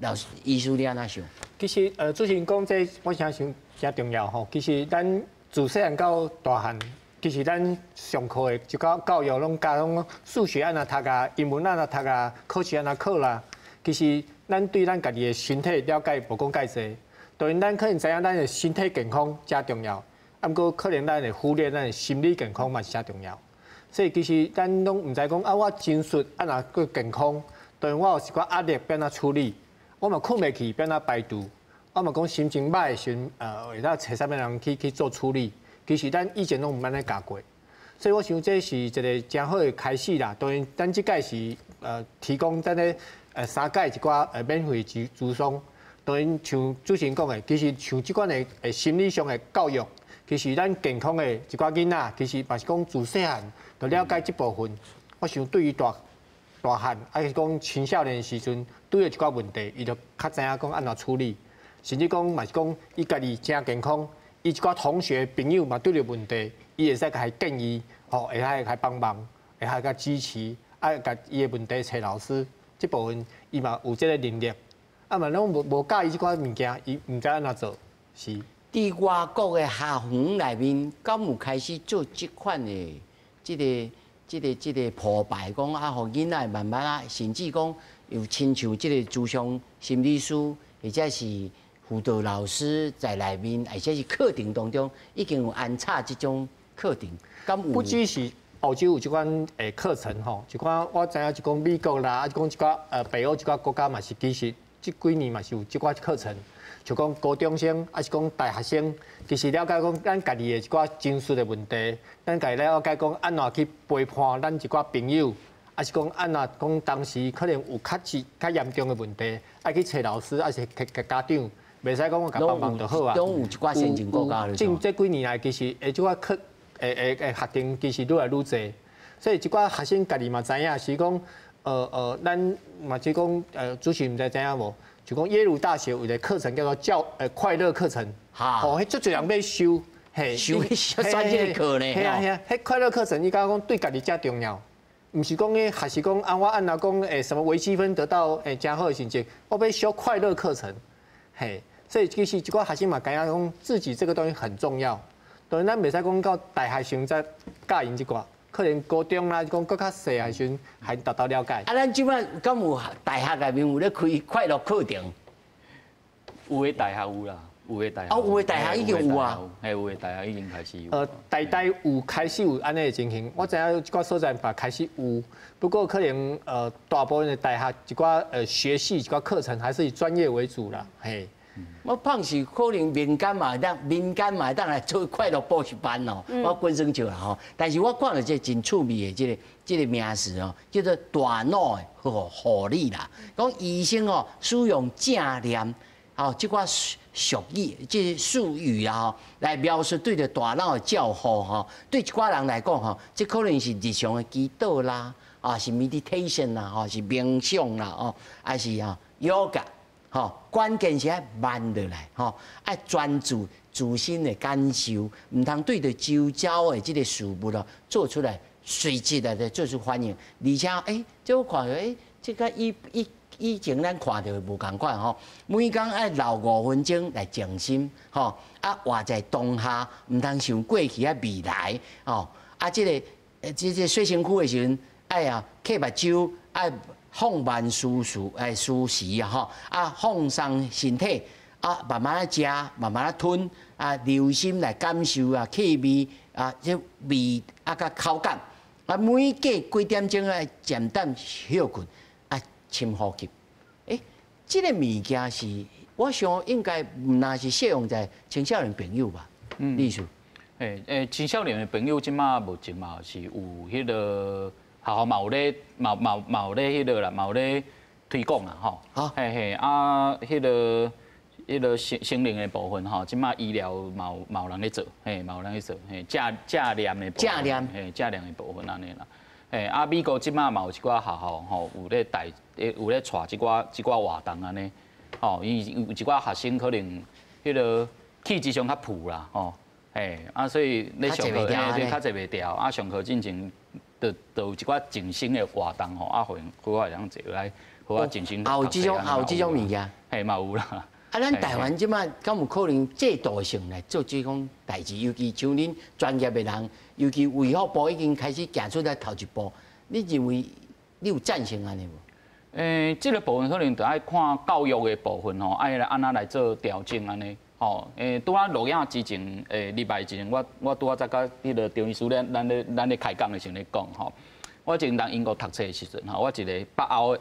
老師，醫師你按怎想？其實，主持人講這，我相信誠重要吼。其實咱自細漢到大漢，其實咱上課的一寡教育攏教攏數學按怎讀啊，英文按怎讀啊，考試按怎考啦。其實咱對咱家己的身體了解無講蓋濟，當然咱可能知影咱的身體健康誠重要，啊，毋過可能咱會忽略咱的心理健康嘛是誠重要。所以其實咱攏毋知講啊，我情緒按怎閣健康，當然我有一寡壓力欲按怎處理，我嘛睏袂去欲按怎排除，我嘛講心情䆀的時陣，會當揣啥物人去做處理。其實咱以前攏毋按呢教過，所以我想這是一個誠好的開始啦。當然，咱這屆是提供咱咧三屆一寡免費諮商。當然，像主持人講的，其實像這款的心理上的教育，其實咱健康的一寡囡仔，其實嘛是講自細漢就了解這部分。我想對於大大漢，抑是講青少年的時陣，對著一寡問題，伊就較知影講按怎處理，甚至講嘛是講伊家己誠健康。伊一寡同學朋友嘛拄著問題，伊會使共伊建議，吼，會使共幫忙，會使共支持，啊，共伊的問題揣老師，這部分伊嘛有這個能力。啊嘛攏無無教伊這寡物件，伊毋知按怎做。是。佇外國的學園內面，敢有開始做這款的這個、這個、這個鋪排，講啊，予囡仔慢慢啊，甚至講有親像這個諮商心理師，或者是輔導老師在內面，或者是課程當中已經有安插這種課程？敢有？不只是澳洲有這款課程吼，一寡我知影就講美國啦，啊講一寡北歐一寡國家嘛是其實這幾年嘛是有這寡課程，就講高中生抑是講大學生，其實了解講咱家己的一寡情緒的問題，咱家己了解講按怎去陪伴咱一寡朋友，抑是講按怎講當時可能有較是較嚴重的問題，愛去揣老師，抑是去家長，袂使講我共幫忙就好啊。攏有一寡先進國家。近這幾年來，其實這寡課學程其實愈來愈濟，所以一寡學生家己嘛知影，是講咱嘛是講主持人毋知知影無？就講耶魯大學有一個課程叫做教快樂課程，吼，彼足濟人欲修，嘿，修選這個課呢？嘿啊嘿啊，彼快樂課程伊感覺講對家己誠重要，毋是講彼學習講啊，我按怎講什麼微積分得到誠好的成績，我欲修快樂課程，嘿，所以其實一寡學生嘛感覺講自己這個東西很重要。當然，咱袂使講到大學生才教𪜶這寡，可能高中啦，講閣較細的時陣還達到了解。啊，咱這擺敢有大學內面有咧開快樂課程？有的大學有啦，有的大學。哦，有的大學已經有啊。嘿，有的大學已經開始有。台大有開始有按呢的情形，我知影一寡所在嘛開始有，不過可能大部分的大學一寡學系一寡課程還是以專業為主啦，嘿。我放是可能民間嘛會當，民間嘛會當來做快樂補習班哦。我本身就啦吼，但是我看著這個真趣味的這個名詞哦，叫做大腦的護理啦。講醫生哦，使用正念哦，這寡俗語、這個術語啊吼，來描述對著大腦的照護吼。對一寡人來講吼，這可能是日常的祈禱啦，啊是 meditation 啦，吼是冥想啦，哦，還是啊 yoga。吼，關鍵是愛慢落來，吼，愛專注自身的感受，毋通對著周遭的這個事物咯，做出來隨即來做出反應。而且，欸，這我看著，欸，這個以前咱看著無仝款吼，每工愛留5分鐘來靜心，吼，啊，活在當下，毋通想過去啊未來，吼，啊，這個洗身軀的時陣，愛啊，瞌目睭，愛放慢思緒，思緒啊吼，啊放鬆身體，啊慢慢仔食，慢慢仔吞，啊留心來感受啊氣味，啊這味啊佮口感，啊每隔幾點鐘愛暫暫歇睏，啊深呼吸。欸，這個物件是，我想應該毋但是適用在青少年朋友吧？嗯，李醫師。欸，青少年的朋友這馬目前嘛是有彼個。學校嘛有咧，嘛有咧彼個啦，嘛有咧推廣啦，吼。嘿嘿，啊，彼個心靈的部分吼，這馬醫療嘛有人咧做，嘿，嘛有人咧做，嘿，正念的部分，正念，嘿，正念的部分按呢啦。嘿，啊，美國這馬嘛有一寡學校吼，有咧帶，有咧帶這寡活動按呢，吼，伊有一寡學生可能彼個氣質上較浮啦，吼，嘿，啊，所以咧上課，嘿，較坐袂牢，啊，上課進前。就有一寡靜心的活動吼，啊，予𪜶好好會當坐來，好好靜心。也有這種，也有這種物件。嘿，嘛有啦。啊，咱台灣這馬敢有可能制度性來做這種代誌？尤其像恁專業的人，尤其衛福部已經開始行出來頭一步，你認為你有贊成按呢無？欸，這個部分可能就愛看教育的部分吼，愛來按怎來做調整按呢。吼，欸，拄仔錄影之前，欸，禮拜之前，我拄仔才佮彼個張醫師咱咧開講的時陣咧講吼。我之前佇英國讀冊的時陣吼，我一個北歐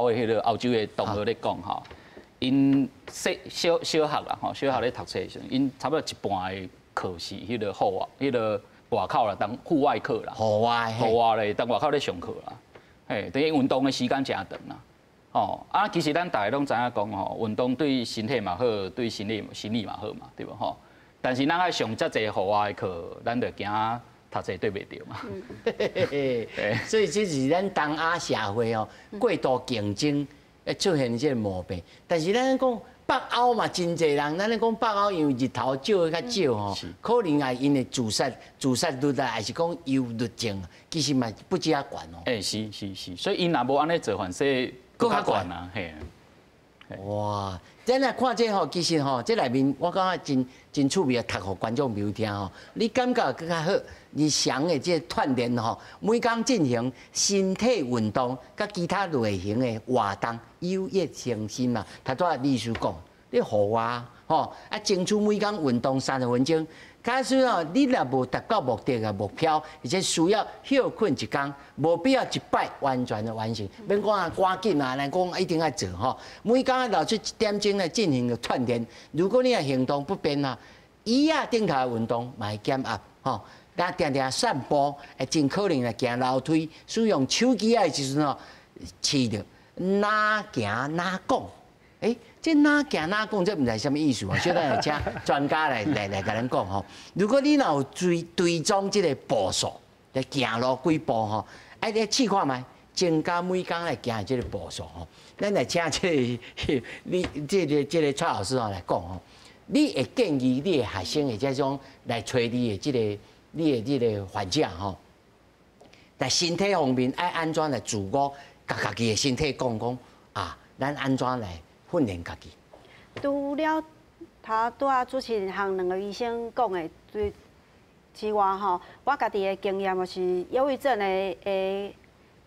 的彼個歐洲的同學咧講吼，𪜶細小小學啦吼，小學咧讀冊的時陣，𪜶差不多一半的課是彼個戶外，彼個外口啦，當戶外課啦。戶外。戶外咧，當外口咧上課啦。嘿，等於運動的時間誠長啦。吼，啊，其實咱大家攏知影講吼，運動對身體嘛好，對心理嘛好嘛，對無吼？但是咱愛上遮濟戶外的課，咱就驚讀冊對袂著嘛。所以這是咱東亞社會哦，過度競爭會出現這個毛病。但是咱講北歐嘛，真濟人，咱咧講北歐因為日頭照得較少吼，可能也𪜶的自殺率啊，還是講憂鬱症，其實嘛不止遐懸哦。欸，是是是，所以𪜶若無按呢做，反勢閣較懸啊，嘿。哇！咱來看這吼，其實吼，這內面我感覺真真趣味啊，讀予觀眾朋友聽吼。你感覺閣較好？日常的這個鍛鍊吼，每工進行身體運動，佮其他類型的活動，有益身心嘛。頭拄仔律師講，你戶外吼，啊，爭取每工運動30分鐘。假使哦，你若無達到目的的目標，而且需要歇睏一工，無必要一擺完全的完成。免講啊，趕緊啊，來講一定愛做吼。每工留出一點鐘來進行鍛鍊。如果你若行動不便啊，椅仔頂頭的運動嘛會減壓吼。咱定定散步，會盡可能來行樓梯，使用手機的時陣吼，試著哪行哪講。欸，這哪行哪講，這毋知啥物意思哦。小等下請專家來共咱講吼。如果你若有追蹤這个步數，來行路幾步吼，愛來試看覓，增加每工來行這个步數吼。咱來請這个你這個蔡老師吼來講吼。你會建議你的學生或者講來揣你的這个你的這个患者吼，在身體方面愛按怎來自我，共家己的身體講講啊，咱按怎來訓練家己？除了頭拄仔主持人和兩个醫生講的最之外吼，我家己的經驗就是憂鬱症的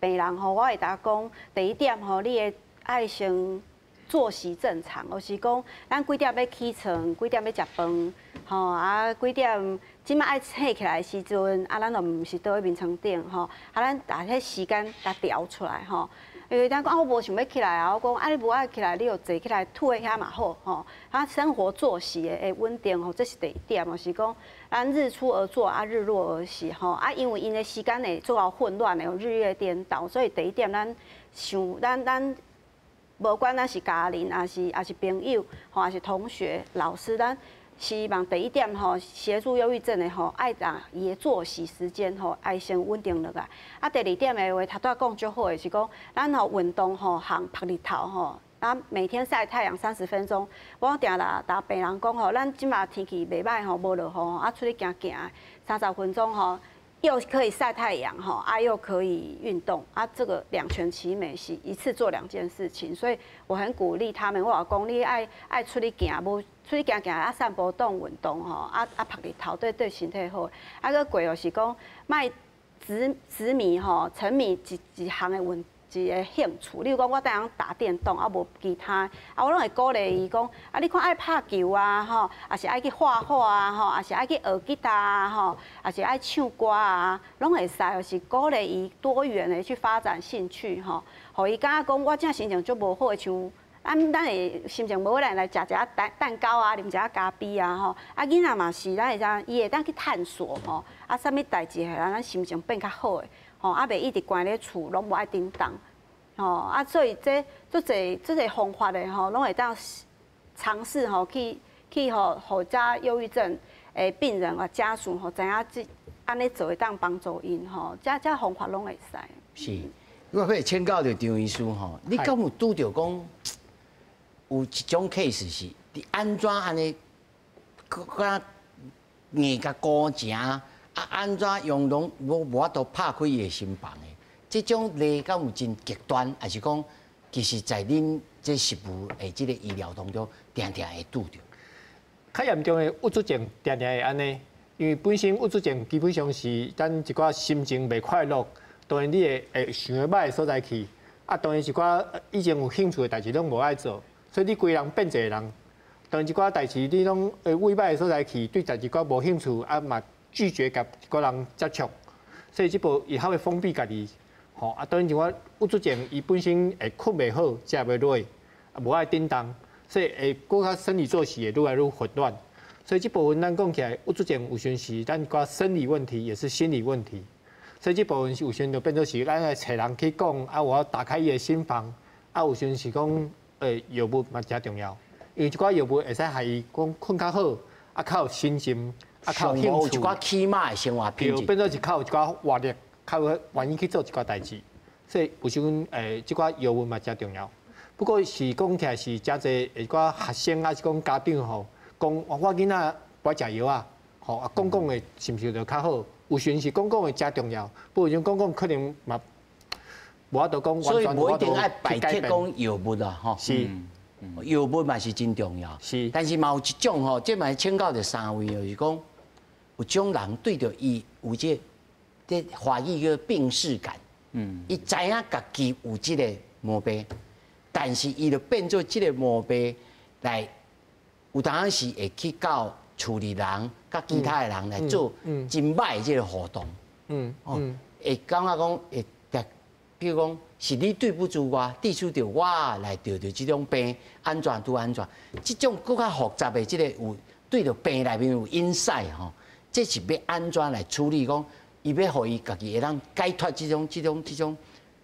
病人吼，我會共講，第一點吼，你會愛先作息正常，就是講咱幾點欲起床，幾點欲食飯，吼啊幾點這馬愛醒起來的時陣，啊咱就毋是倒去眠床頂吼，啊咱把彼時間共調出來吼。因為咱講啊，我無想欲起來啊，我講啊，你無愛起來，你就坐起來吐佇遐嘛好吼。啊，生活作息的穩定吼，這是第一點，就是講咱日出而作啊，日落而息吼。啊，因為𪜶的時間會做混亂的，日夜顛倒，所以第一點咱想咱無管咱是家人，抑是朋友，吼，抑是同學、老師，咱希望第一點吼，協助憂鬱症的吼，愛讓伊的作息時間吼，愛先穩定落來。啊，第二點的話，頭拄仔講足好的是講，咱吼運動吼，和曝日頭吼，啊，每天曬太陽30分鐘。我定啦，共病人講吼，咱這馬天氣袂䆀吼，無落雨，啊，出去行行，30分鐘吼，又可以曬太陽吼，啊，又可以運動，啊，這個兩全其美，是一次做兩件事情，所以我很鼓勵他們。我講你愛出去行，無出去行行啊，散步當運動吼，啊曝日頭對身體好。啊，閣過就是講，莫執迷吼，沉迷一項的運一个興趣。例如講，我逐工打電動，啊無其他，啊我攏會鼓勵伊講，啊你看愛拍球啊，吼，抑是愛去畫畫啊，吼，抑是愛去學吉他啊，吼，抑是愛唱歌啊，攏會使，就是鼓勵伊多元的去發展興趣，吼，予伊感覺講我這心情足無好的，像咱會心情無好，咱來食一下蛋糕啊，啉一下咖啡啊，吼，啊囡仔嘛是，咱會知伊會當去探索，吼，啊啥物代誌會讓咱心情變較好的。吼，啊，袂一直關咧厝，攏無愛振動，吼，啊，所以這足濟足濟方法的吼，攏會當嘗試吼，去予遮憂鬱症的病人或家屬吼，知影這按呢做會當幫助𪜶吼，這方法攏會使。是，我欲請教著張醫師吼，你敢有拄著講有一種 case 是，你按怎按呢，閣硬共鼓成？啊，按怎用攏無法度拍開伊的心房的？這種例敢有真極端，抑是講其實在恁這實務的這个醫療當中，定定會拄著？較嚴重的鬱卒症，定定會按呢，因為本身鬱卒症基本上是咱一寡心情袂快樂，當然你會想欲䆀的所在去，啊，當然一寡以前有興趣的代誌攏無愛做，所以你規人變一個人。當然一寡代誌你攏會往䆀的所在去，對代誌較無興趣，啊嘛拒絕共一寡人接觸，所以這部伊較會封閉家己，吼啊，當然像我鬱卒症，伊本身會睏袂好，食袂落，啊無愛振動，所以會閣較生理作息會愈來愈混亂。所以這部分咱講起來，鬱卒症有時是咱一寡生理問題，也是心理問題。所以這部分有時就變做是咱來揣人去講，啊，有打開伊的心房，啊，有時是講，藥物嘛誠重要，因為一寡藥物會使害伊講睏較好，啊，較有心情。啊，較有興趣，一寡起碼的生活品質，變做是較有一寡活力，較有願意去做一寡代誌。所以有時陣這寡藥物嘛誠重要。不過是講起來是誠濟一寡學生抑是講家長吼，講我囡仔無愛食藥啊，吼啊講講的是毋是就較好？有時陣是講講的誠重要，不過有陣講講可能嘛無法度講所以無一定愛排斥講藥物啊，吼。是。藥物嘛是真重要。但是嘛有一種吼，這嘛請教著三位，就是講有種人對著伊有這個，這華語叫病識感。伊知影家己有這個毛病，但是伊就變做這個毛病來，有當時會去到厝裡人、佮其他的人來做真歹的這個互動。哦，會感覺講會，比如講是你對不住我，致使著我來得著這種病，按怎拄按怎，這種閣較複雜的這個有對著病內面有 insight 吼，這是欲按怎來處理？講伊欲予伊家己會當解脫這種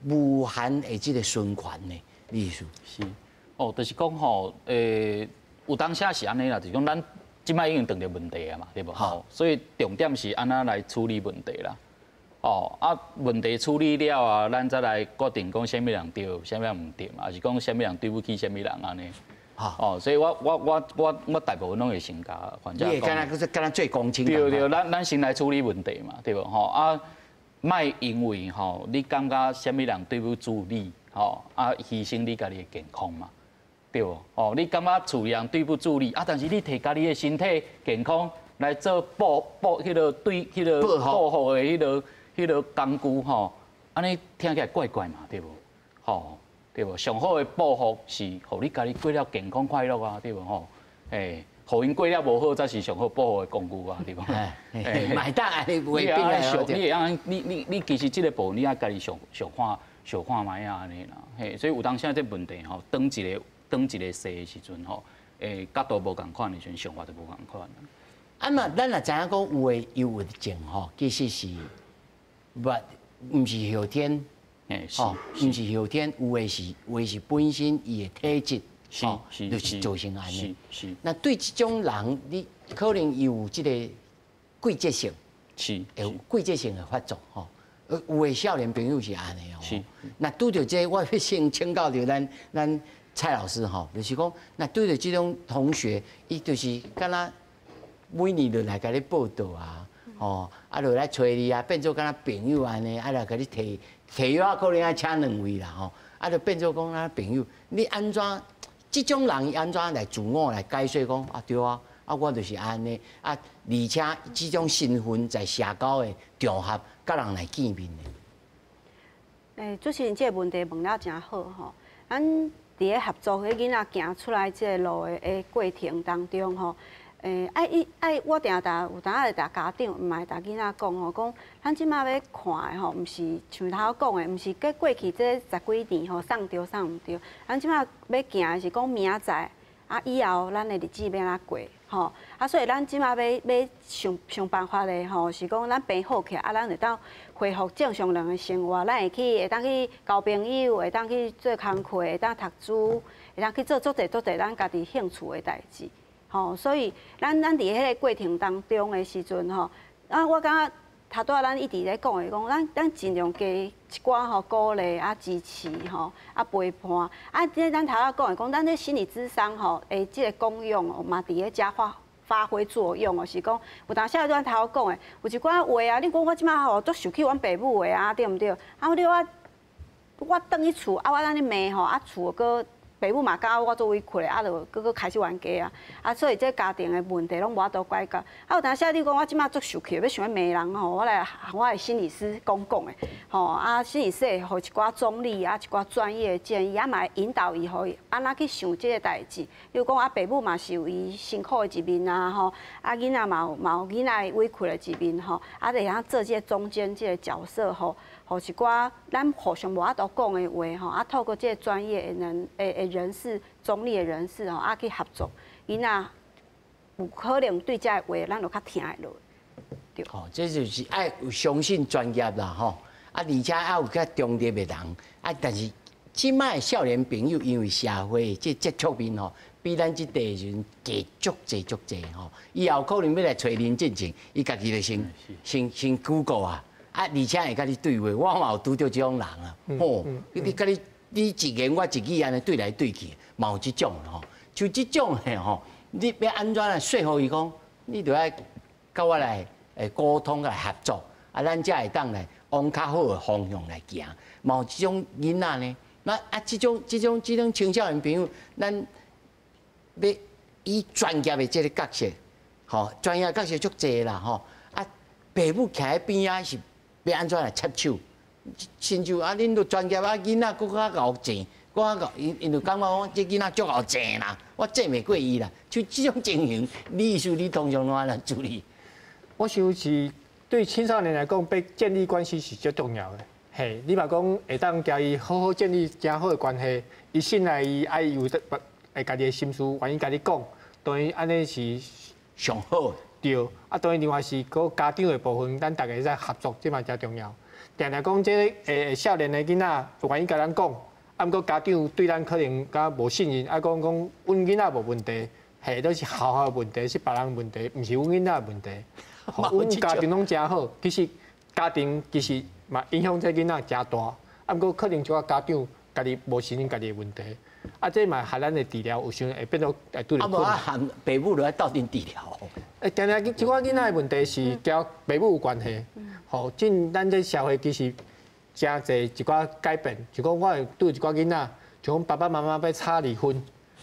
無限的這個循環呢？意思是，哦，就是講吼，有當時是按呢啦，就是講咱這擺已經碰著問題啊嘛，對無？吼，所以重點是按怎來處理問題啦。哦，啊，問題處理了啊，咱再來決定講啥物人對，啥物人毋對嘛，抑是講啥物人對不起啥物人按呢。哦，所以我大部分攏會先共患者講。你會敢若敢若做公親。對對，咱先來處理問題嘛，對無？吼啊，莫因為吼你感覺啥物人對不住你，吼啊犧牲你家己的健康嘛，對無？哦，你感覺厝裡人對不住你，啊，但是你提家己的身體健康來做報報彼個對彼個報復的彼個工具吼，按呢聽起來怪怪嘛，對無？吼，對無？上好的報復是予你家己過了健康快樂啊，對無？吼，欸，予𪜶過了無好，才是上好報復的工具啊，對無？欸，嘛會當按呢袂變來你會按你其實這個部分你愛家己想想看想看覓啊按呢啦，嘿，所以有當時這問題吼，當一個勢的時陣吼，欸，角度無仝款的時陣，想法就無仝款。啊嘛，咱若知影講有的憂鬱症吼，其實是。毋是後天，吼，毋是後天，有的是本身伊的體質，吼，就是造成按呢。那對這種人，你可能伊有這個季節性，會有季節性的發作，吼。有的少年朋友是按呢哦。那拄著這個，我欲先請教著咱蔡老師吼，就是講，那拄著這種同學，伊就是敢若每年就來共你報到啊。哦，啊，就來揣你啊，變做敢若朋友按呢，啊，來共你提提藥，可能愛請兩位啦吼，啊，就變做講咱朋友，你按怎這種人伊按怎來自我來解說講啊對啊，啊我就是按呢，啊，而且這種身份在社交的場合，佮人來見面的。欸，主持人這個問題問了誠好吼，咱佇咧合作彼囡仔行出來這個路的過程當中吼。欸，愛伊愛我定定有當會共家長，嘛會共囡仔講吼，講咱這馬欲看的吼，毋是像頭講的，毋是過過去這十幾年吼，送著送毋著。咱這馬欲行的是講明仔載，啊以後咱的日子欲按怎過吼？啊，所以咱這馬欲欲想想辦法的吼，是講咱病好起來，啊，咱會當恢復正常人的生活，咱會去會當去交朋友，會當去做工課，會當讀書，會當去做足濟足濟咱家己興趣的代誌。吼，所以咱佇彼個過程當中的時陣吼，啊，我感覺頭拄仔咱一直咧講的講，咱盡量加一寡吼鼓勵啊支持吼啊陪伴啊，這咱頭仔講的講，咱這心理諮商吼的這個功用哦，嘛佇咧遮發揮作用哦，是講有當時仔咱頭講的，有一寡話啊，你講我這馬吼足受氣阮爸母的啊，對毋對？啊，你我轉去厝啊，我按呢罵吼啊，厝閣。爸母嘛感覺我足委屈的，啊，就閣閣開始冤家啊，啊，所以這家庭的問題攏無法度解決。啊，有當時你講我這馬足受氣，欲想欲罵人吼，我來予我的心理師講講的，吼，啊，心理師會予一寡中立啊，一寡專業的建議，啊，嘛會引導伊，予伊按怎去想這個代誌。比如講啊，爸母嘛是有伊辛苦的一面啊，吼，啊，囡仔嘛有嘛有囡仔委屈的一面吼，啊，就會曉做這個中間這個角色吼。予一寡咱互相無法度講的話吼，啊，透過這個專業的人的人士、中立的人士吼，啊去合作，囡仔有可能對這个話，咱就較聽會落。對。吼，這就是愛有相信專業啦，吼，啊，而且愛有較中立的人，啊，但是這擺少年朋友因為社會這接觸面吼，比咱這代人加足濟足濟吼，以後可能欲來揣林進前，伊家己就先先先 Google 啊。啊，而且會共你對話，我嘛有拄著這種人啊，吼，你共你你一言我一語按呢對來對去，嘛有這種吼，像這種的吼，你欲按怎來說服伊講，你著愛佮我來溝通來合作，啊，咱才會當來往較好的方向來行。嘛有這種囡仔呢，那啊，這種青少年朋友，咱欲以專業的這个角色，吼，專業角色足濟啦，吼，啊，爸母徛佇邊仔是欲按怎來插手？親像啊，恁都專業啊，囡仔閣較𠢕瀉，閣較𠢕，𪜶𪜶就感覺講這囡仔足𠢕瀉啦，我戰袂過伊啦。就這種情形，李醫師你通常怎來處理？我想是對青少年來講，欲建立關係是最重要的。嘿，你若講會當共伊好好建立誠好的關係，伊信賴伊，愛有得會家己的心事願意共你講，當然按呢是上好。對，啊，當然另外是閣家長的部分，咱逐家在合作，這嘛誠重要。定定講這个少年的囡仔願意共咱講，啊，毋過家長對咱可能較無信任，啊，講講阮囡仔無問題，嘿，都是學校的問題，是別人問題，毋是阮囡仔的問題。阮家庭攏誠好，其實家庭其實嘛影響這囡仔誠大，啊，毋過可能一寡家長家己無承認家己的問題，啊，這嘛和咱的治療有時會變做會拄著困難。啊，無啊，含爸母就愛鬥陣治療。欸，定定這寡囡仔的問題是佮爸母有關係。吼，進咱這社會其實誠濟一寡改變，就講我會拄一寡囡仔，就講爸爸媽媽欲吵離婚，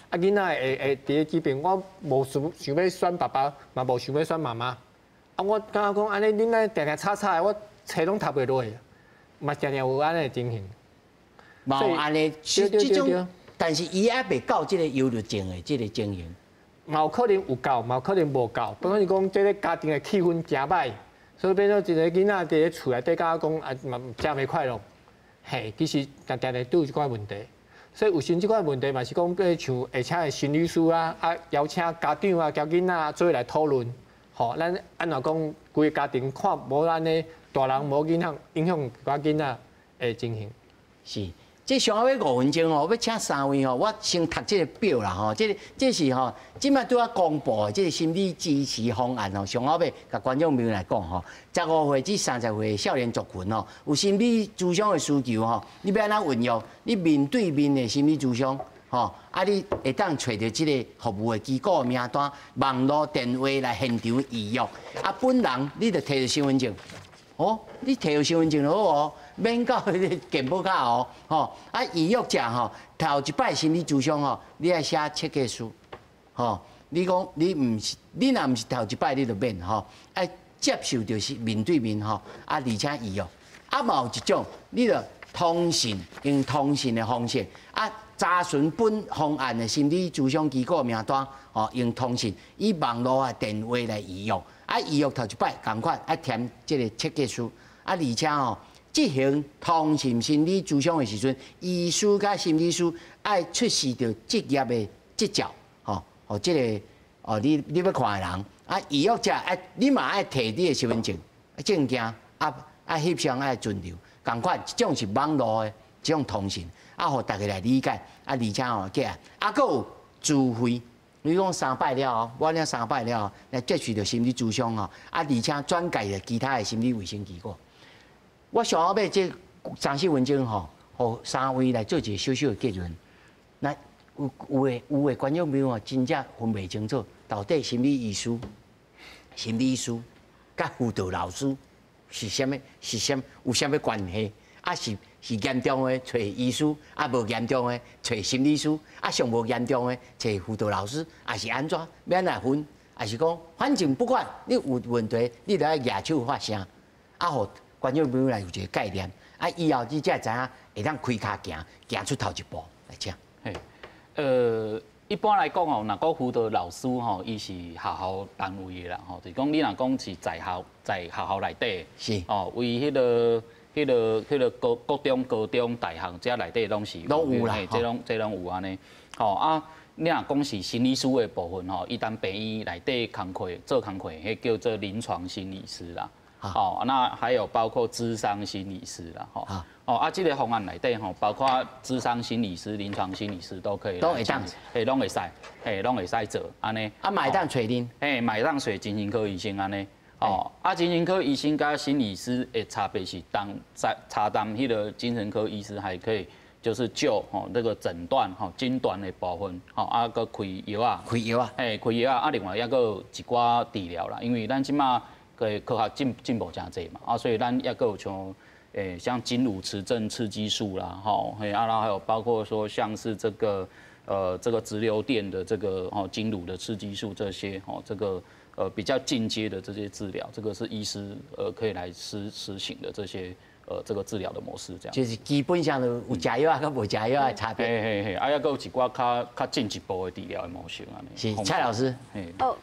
啊，囡仔會會佇咧這邊，我無想想欲選爸爸，嘛無想欲選媽媽。啊，我感覺講按呢，恁按呢定定吵吵的，我冊攏讀袂落去，嘛定定有按呢的情形。嘛有按呢，這種，但是伊猶未到這个憂鬱症的這个情形。嘛有可能有到，嘛有可能無到。本來是講這个家庭的氣氛誠歹，所以變做一个囡仔佇咧厝內底，感覺講啊嘛誠袂快樂。嘿，其實定定都有這寡問題。所以有時這寡問題嘛是講，像會請的心理師啊，啊邀請家長啊、佮囡仔做伙來討論。吼，咱按怎講，規个家庭看無按呢，大人無影響影響一寡囡仔的情形。是。這上後尾5分鐘哦，欲請三位哦，我先讀這个表啦吼，這个這是吼，這擺拄仔公布的這个心理支持方案吼，上後尾共觀眾朋友來講吼，15歲至30歲少年族群吼，有心理諮商的需求吼，你欲按怎運用？你面對面的心理諮商吼，啊，你會當揣著這个服務的機構的名單，網路電話來現場預約。啊，本人你著提著身份證，哦，你提著身份證就好哦。免到彼个健保卡哦，吼啊！預約者吼，頭一擺心理諮商吼，你愛寫切結書，吼，你講你毋是，你若毋是頭一擺，你就免吼，愛接受就是面對面吼，啊，而且預約，啊，嘛有一種，你著通訊用通訊的方式，啊，查詢本方案的心理諮商機構名單，吼，用通訊以網路啊電話來預約，啊，預約頭一擺仝款愛填這个切結書，啊，而且吼。執行通訊心理諮商的時陣，醫師佮心理師愛出示著職業的執照，吼，予這个哦，你你欲看的人，啊，預約者愛你嘛愛提你的身份證、證件，啊啊翕相愛存留，仝款，這種是網路的這種通訊，啊，予大家來理解，啊，而且吼，過來，啊，閣有自費，你講三擺了後，我了三擺了後，來接受著心理諮商吼，啊，而且轉介著其他的心理衛生機構。我上後尾這三四分鐘吼，予三位來做一個小小的結論。那有有的有的觀眾朋友真正分袂清楚，到底心理醫師、心理師佮輔導老師是啥物？是啥有啥物關係？啊是是嚴重的揣醫師，啊無嚴重的揣心理師，啊上無嚴重的揣輔導老師，抑是按怎？欲按怎分？抑是講反正不管你有問題，你著愛舉手發聲，啊予觀眾朋友來有一個概念，啊，以後你才會知影會當開跤行，行出頭一步來請。嘿，一般來講哦，若講輔導老師吼，伊是學校單位的啦，吼，就是講你若講是在校在學校內底，哦，為彼个、彼个、彼个高國中、高中、大學這內底攏是攏有啦，這攏這攏有按呢，吼啊，你若講是心理師的部分吼，伊佇病院內底工課做工課，彼叫做臨床心理師啦。哦，那還有包括諮商心理師啦，吼，哦啊，這个方案內底吼，包括諮商心理師、臨床心理師都可以，攏會當，嘿，攏會使，嘿，攏會使做按呢。啊，嘛會當揣恁，嘿，嘛會當揣精神科醫生按呢。哦，啊，精神科醫生佮心理師的差別是，當在查當彼个精神科醫師還可以，就是就吼那個診斷吼診斷的部分，吼啊，閣開藥仔，開藥仔，嘿，開藥仔，啊，另外猶閣有一寡治療啦，因為咱這馬。個科學進進步誠濟嘛，啊，所以咱猶閣有像，欸，像經顱磁振刺激術啦，吼，嘿，啊，然後還有包括說像是這個，这个直流电的这个哦经颅的刺激术这些哦这个比较进阶的这些治疗，这个是医师可以来实行的这些这个治疗的模式这样。就是基本上有食藥佮無食藥的差別。嘿嘿嘿，啊，猶閣有一寡較進一步的治療的模式按呢。是蔡老師。哦，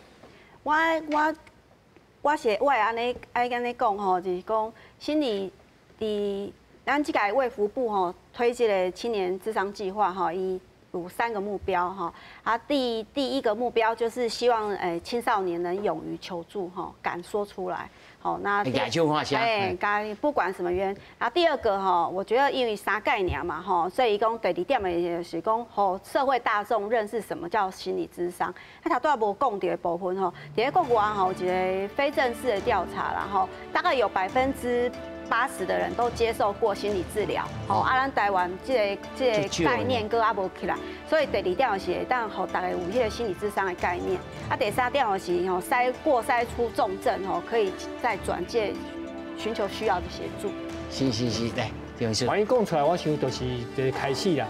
我會按呢愛按呢講吼，就是講心理佇咱這個衛福部吼推這個青年諮商計劃吼，伊有三個目標哈。啊，第一個目標就是希望青少年能勇於求助哈，敢說出來。好，那哎，該不管什麼原因。啊，第二個哈，我覺得因為三概念嘛吼，所以伊講第二點的就是講，予社會大眾認識什麼叫心理諮商。啊，頭拄仔無講著的部分吼，佇咧國外吼，一個非正式的調查啦吼，大概有80%的人都接受過心理治療。吼，啊，咱台灣這個概念閣猶無起來，所以第二點就是會當予大家有彼個心理諮商的概念。啊，第三點就是吼，篩過篩出重症吼，可以再轉介尋求需要的協助。是是是，來，萬一講出來，我想就是一個開始啦。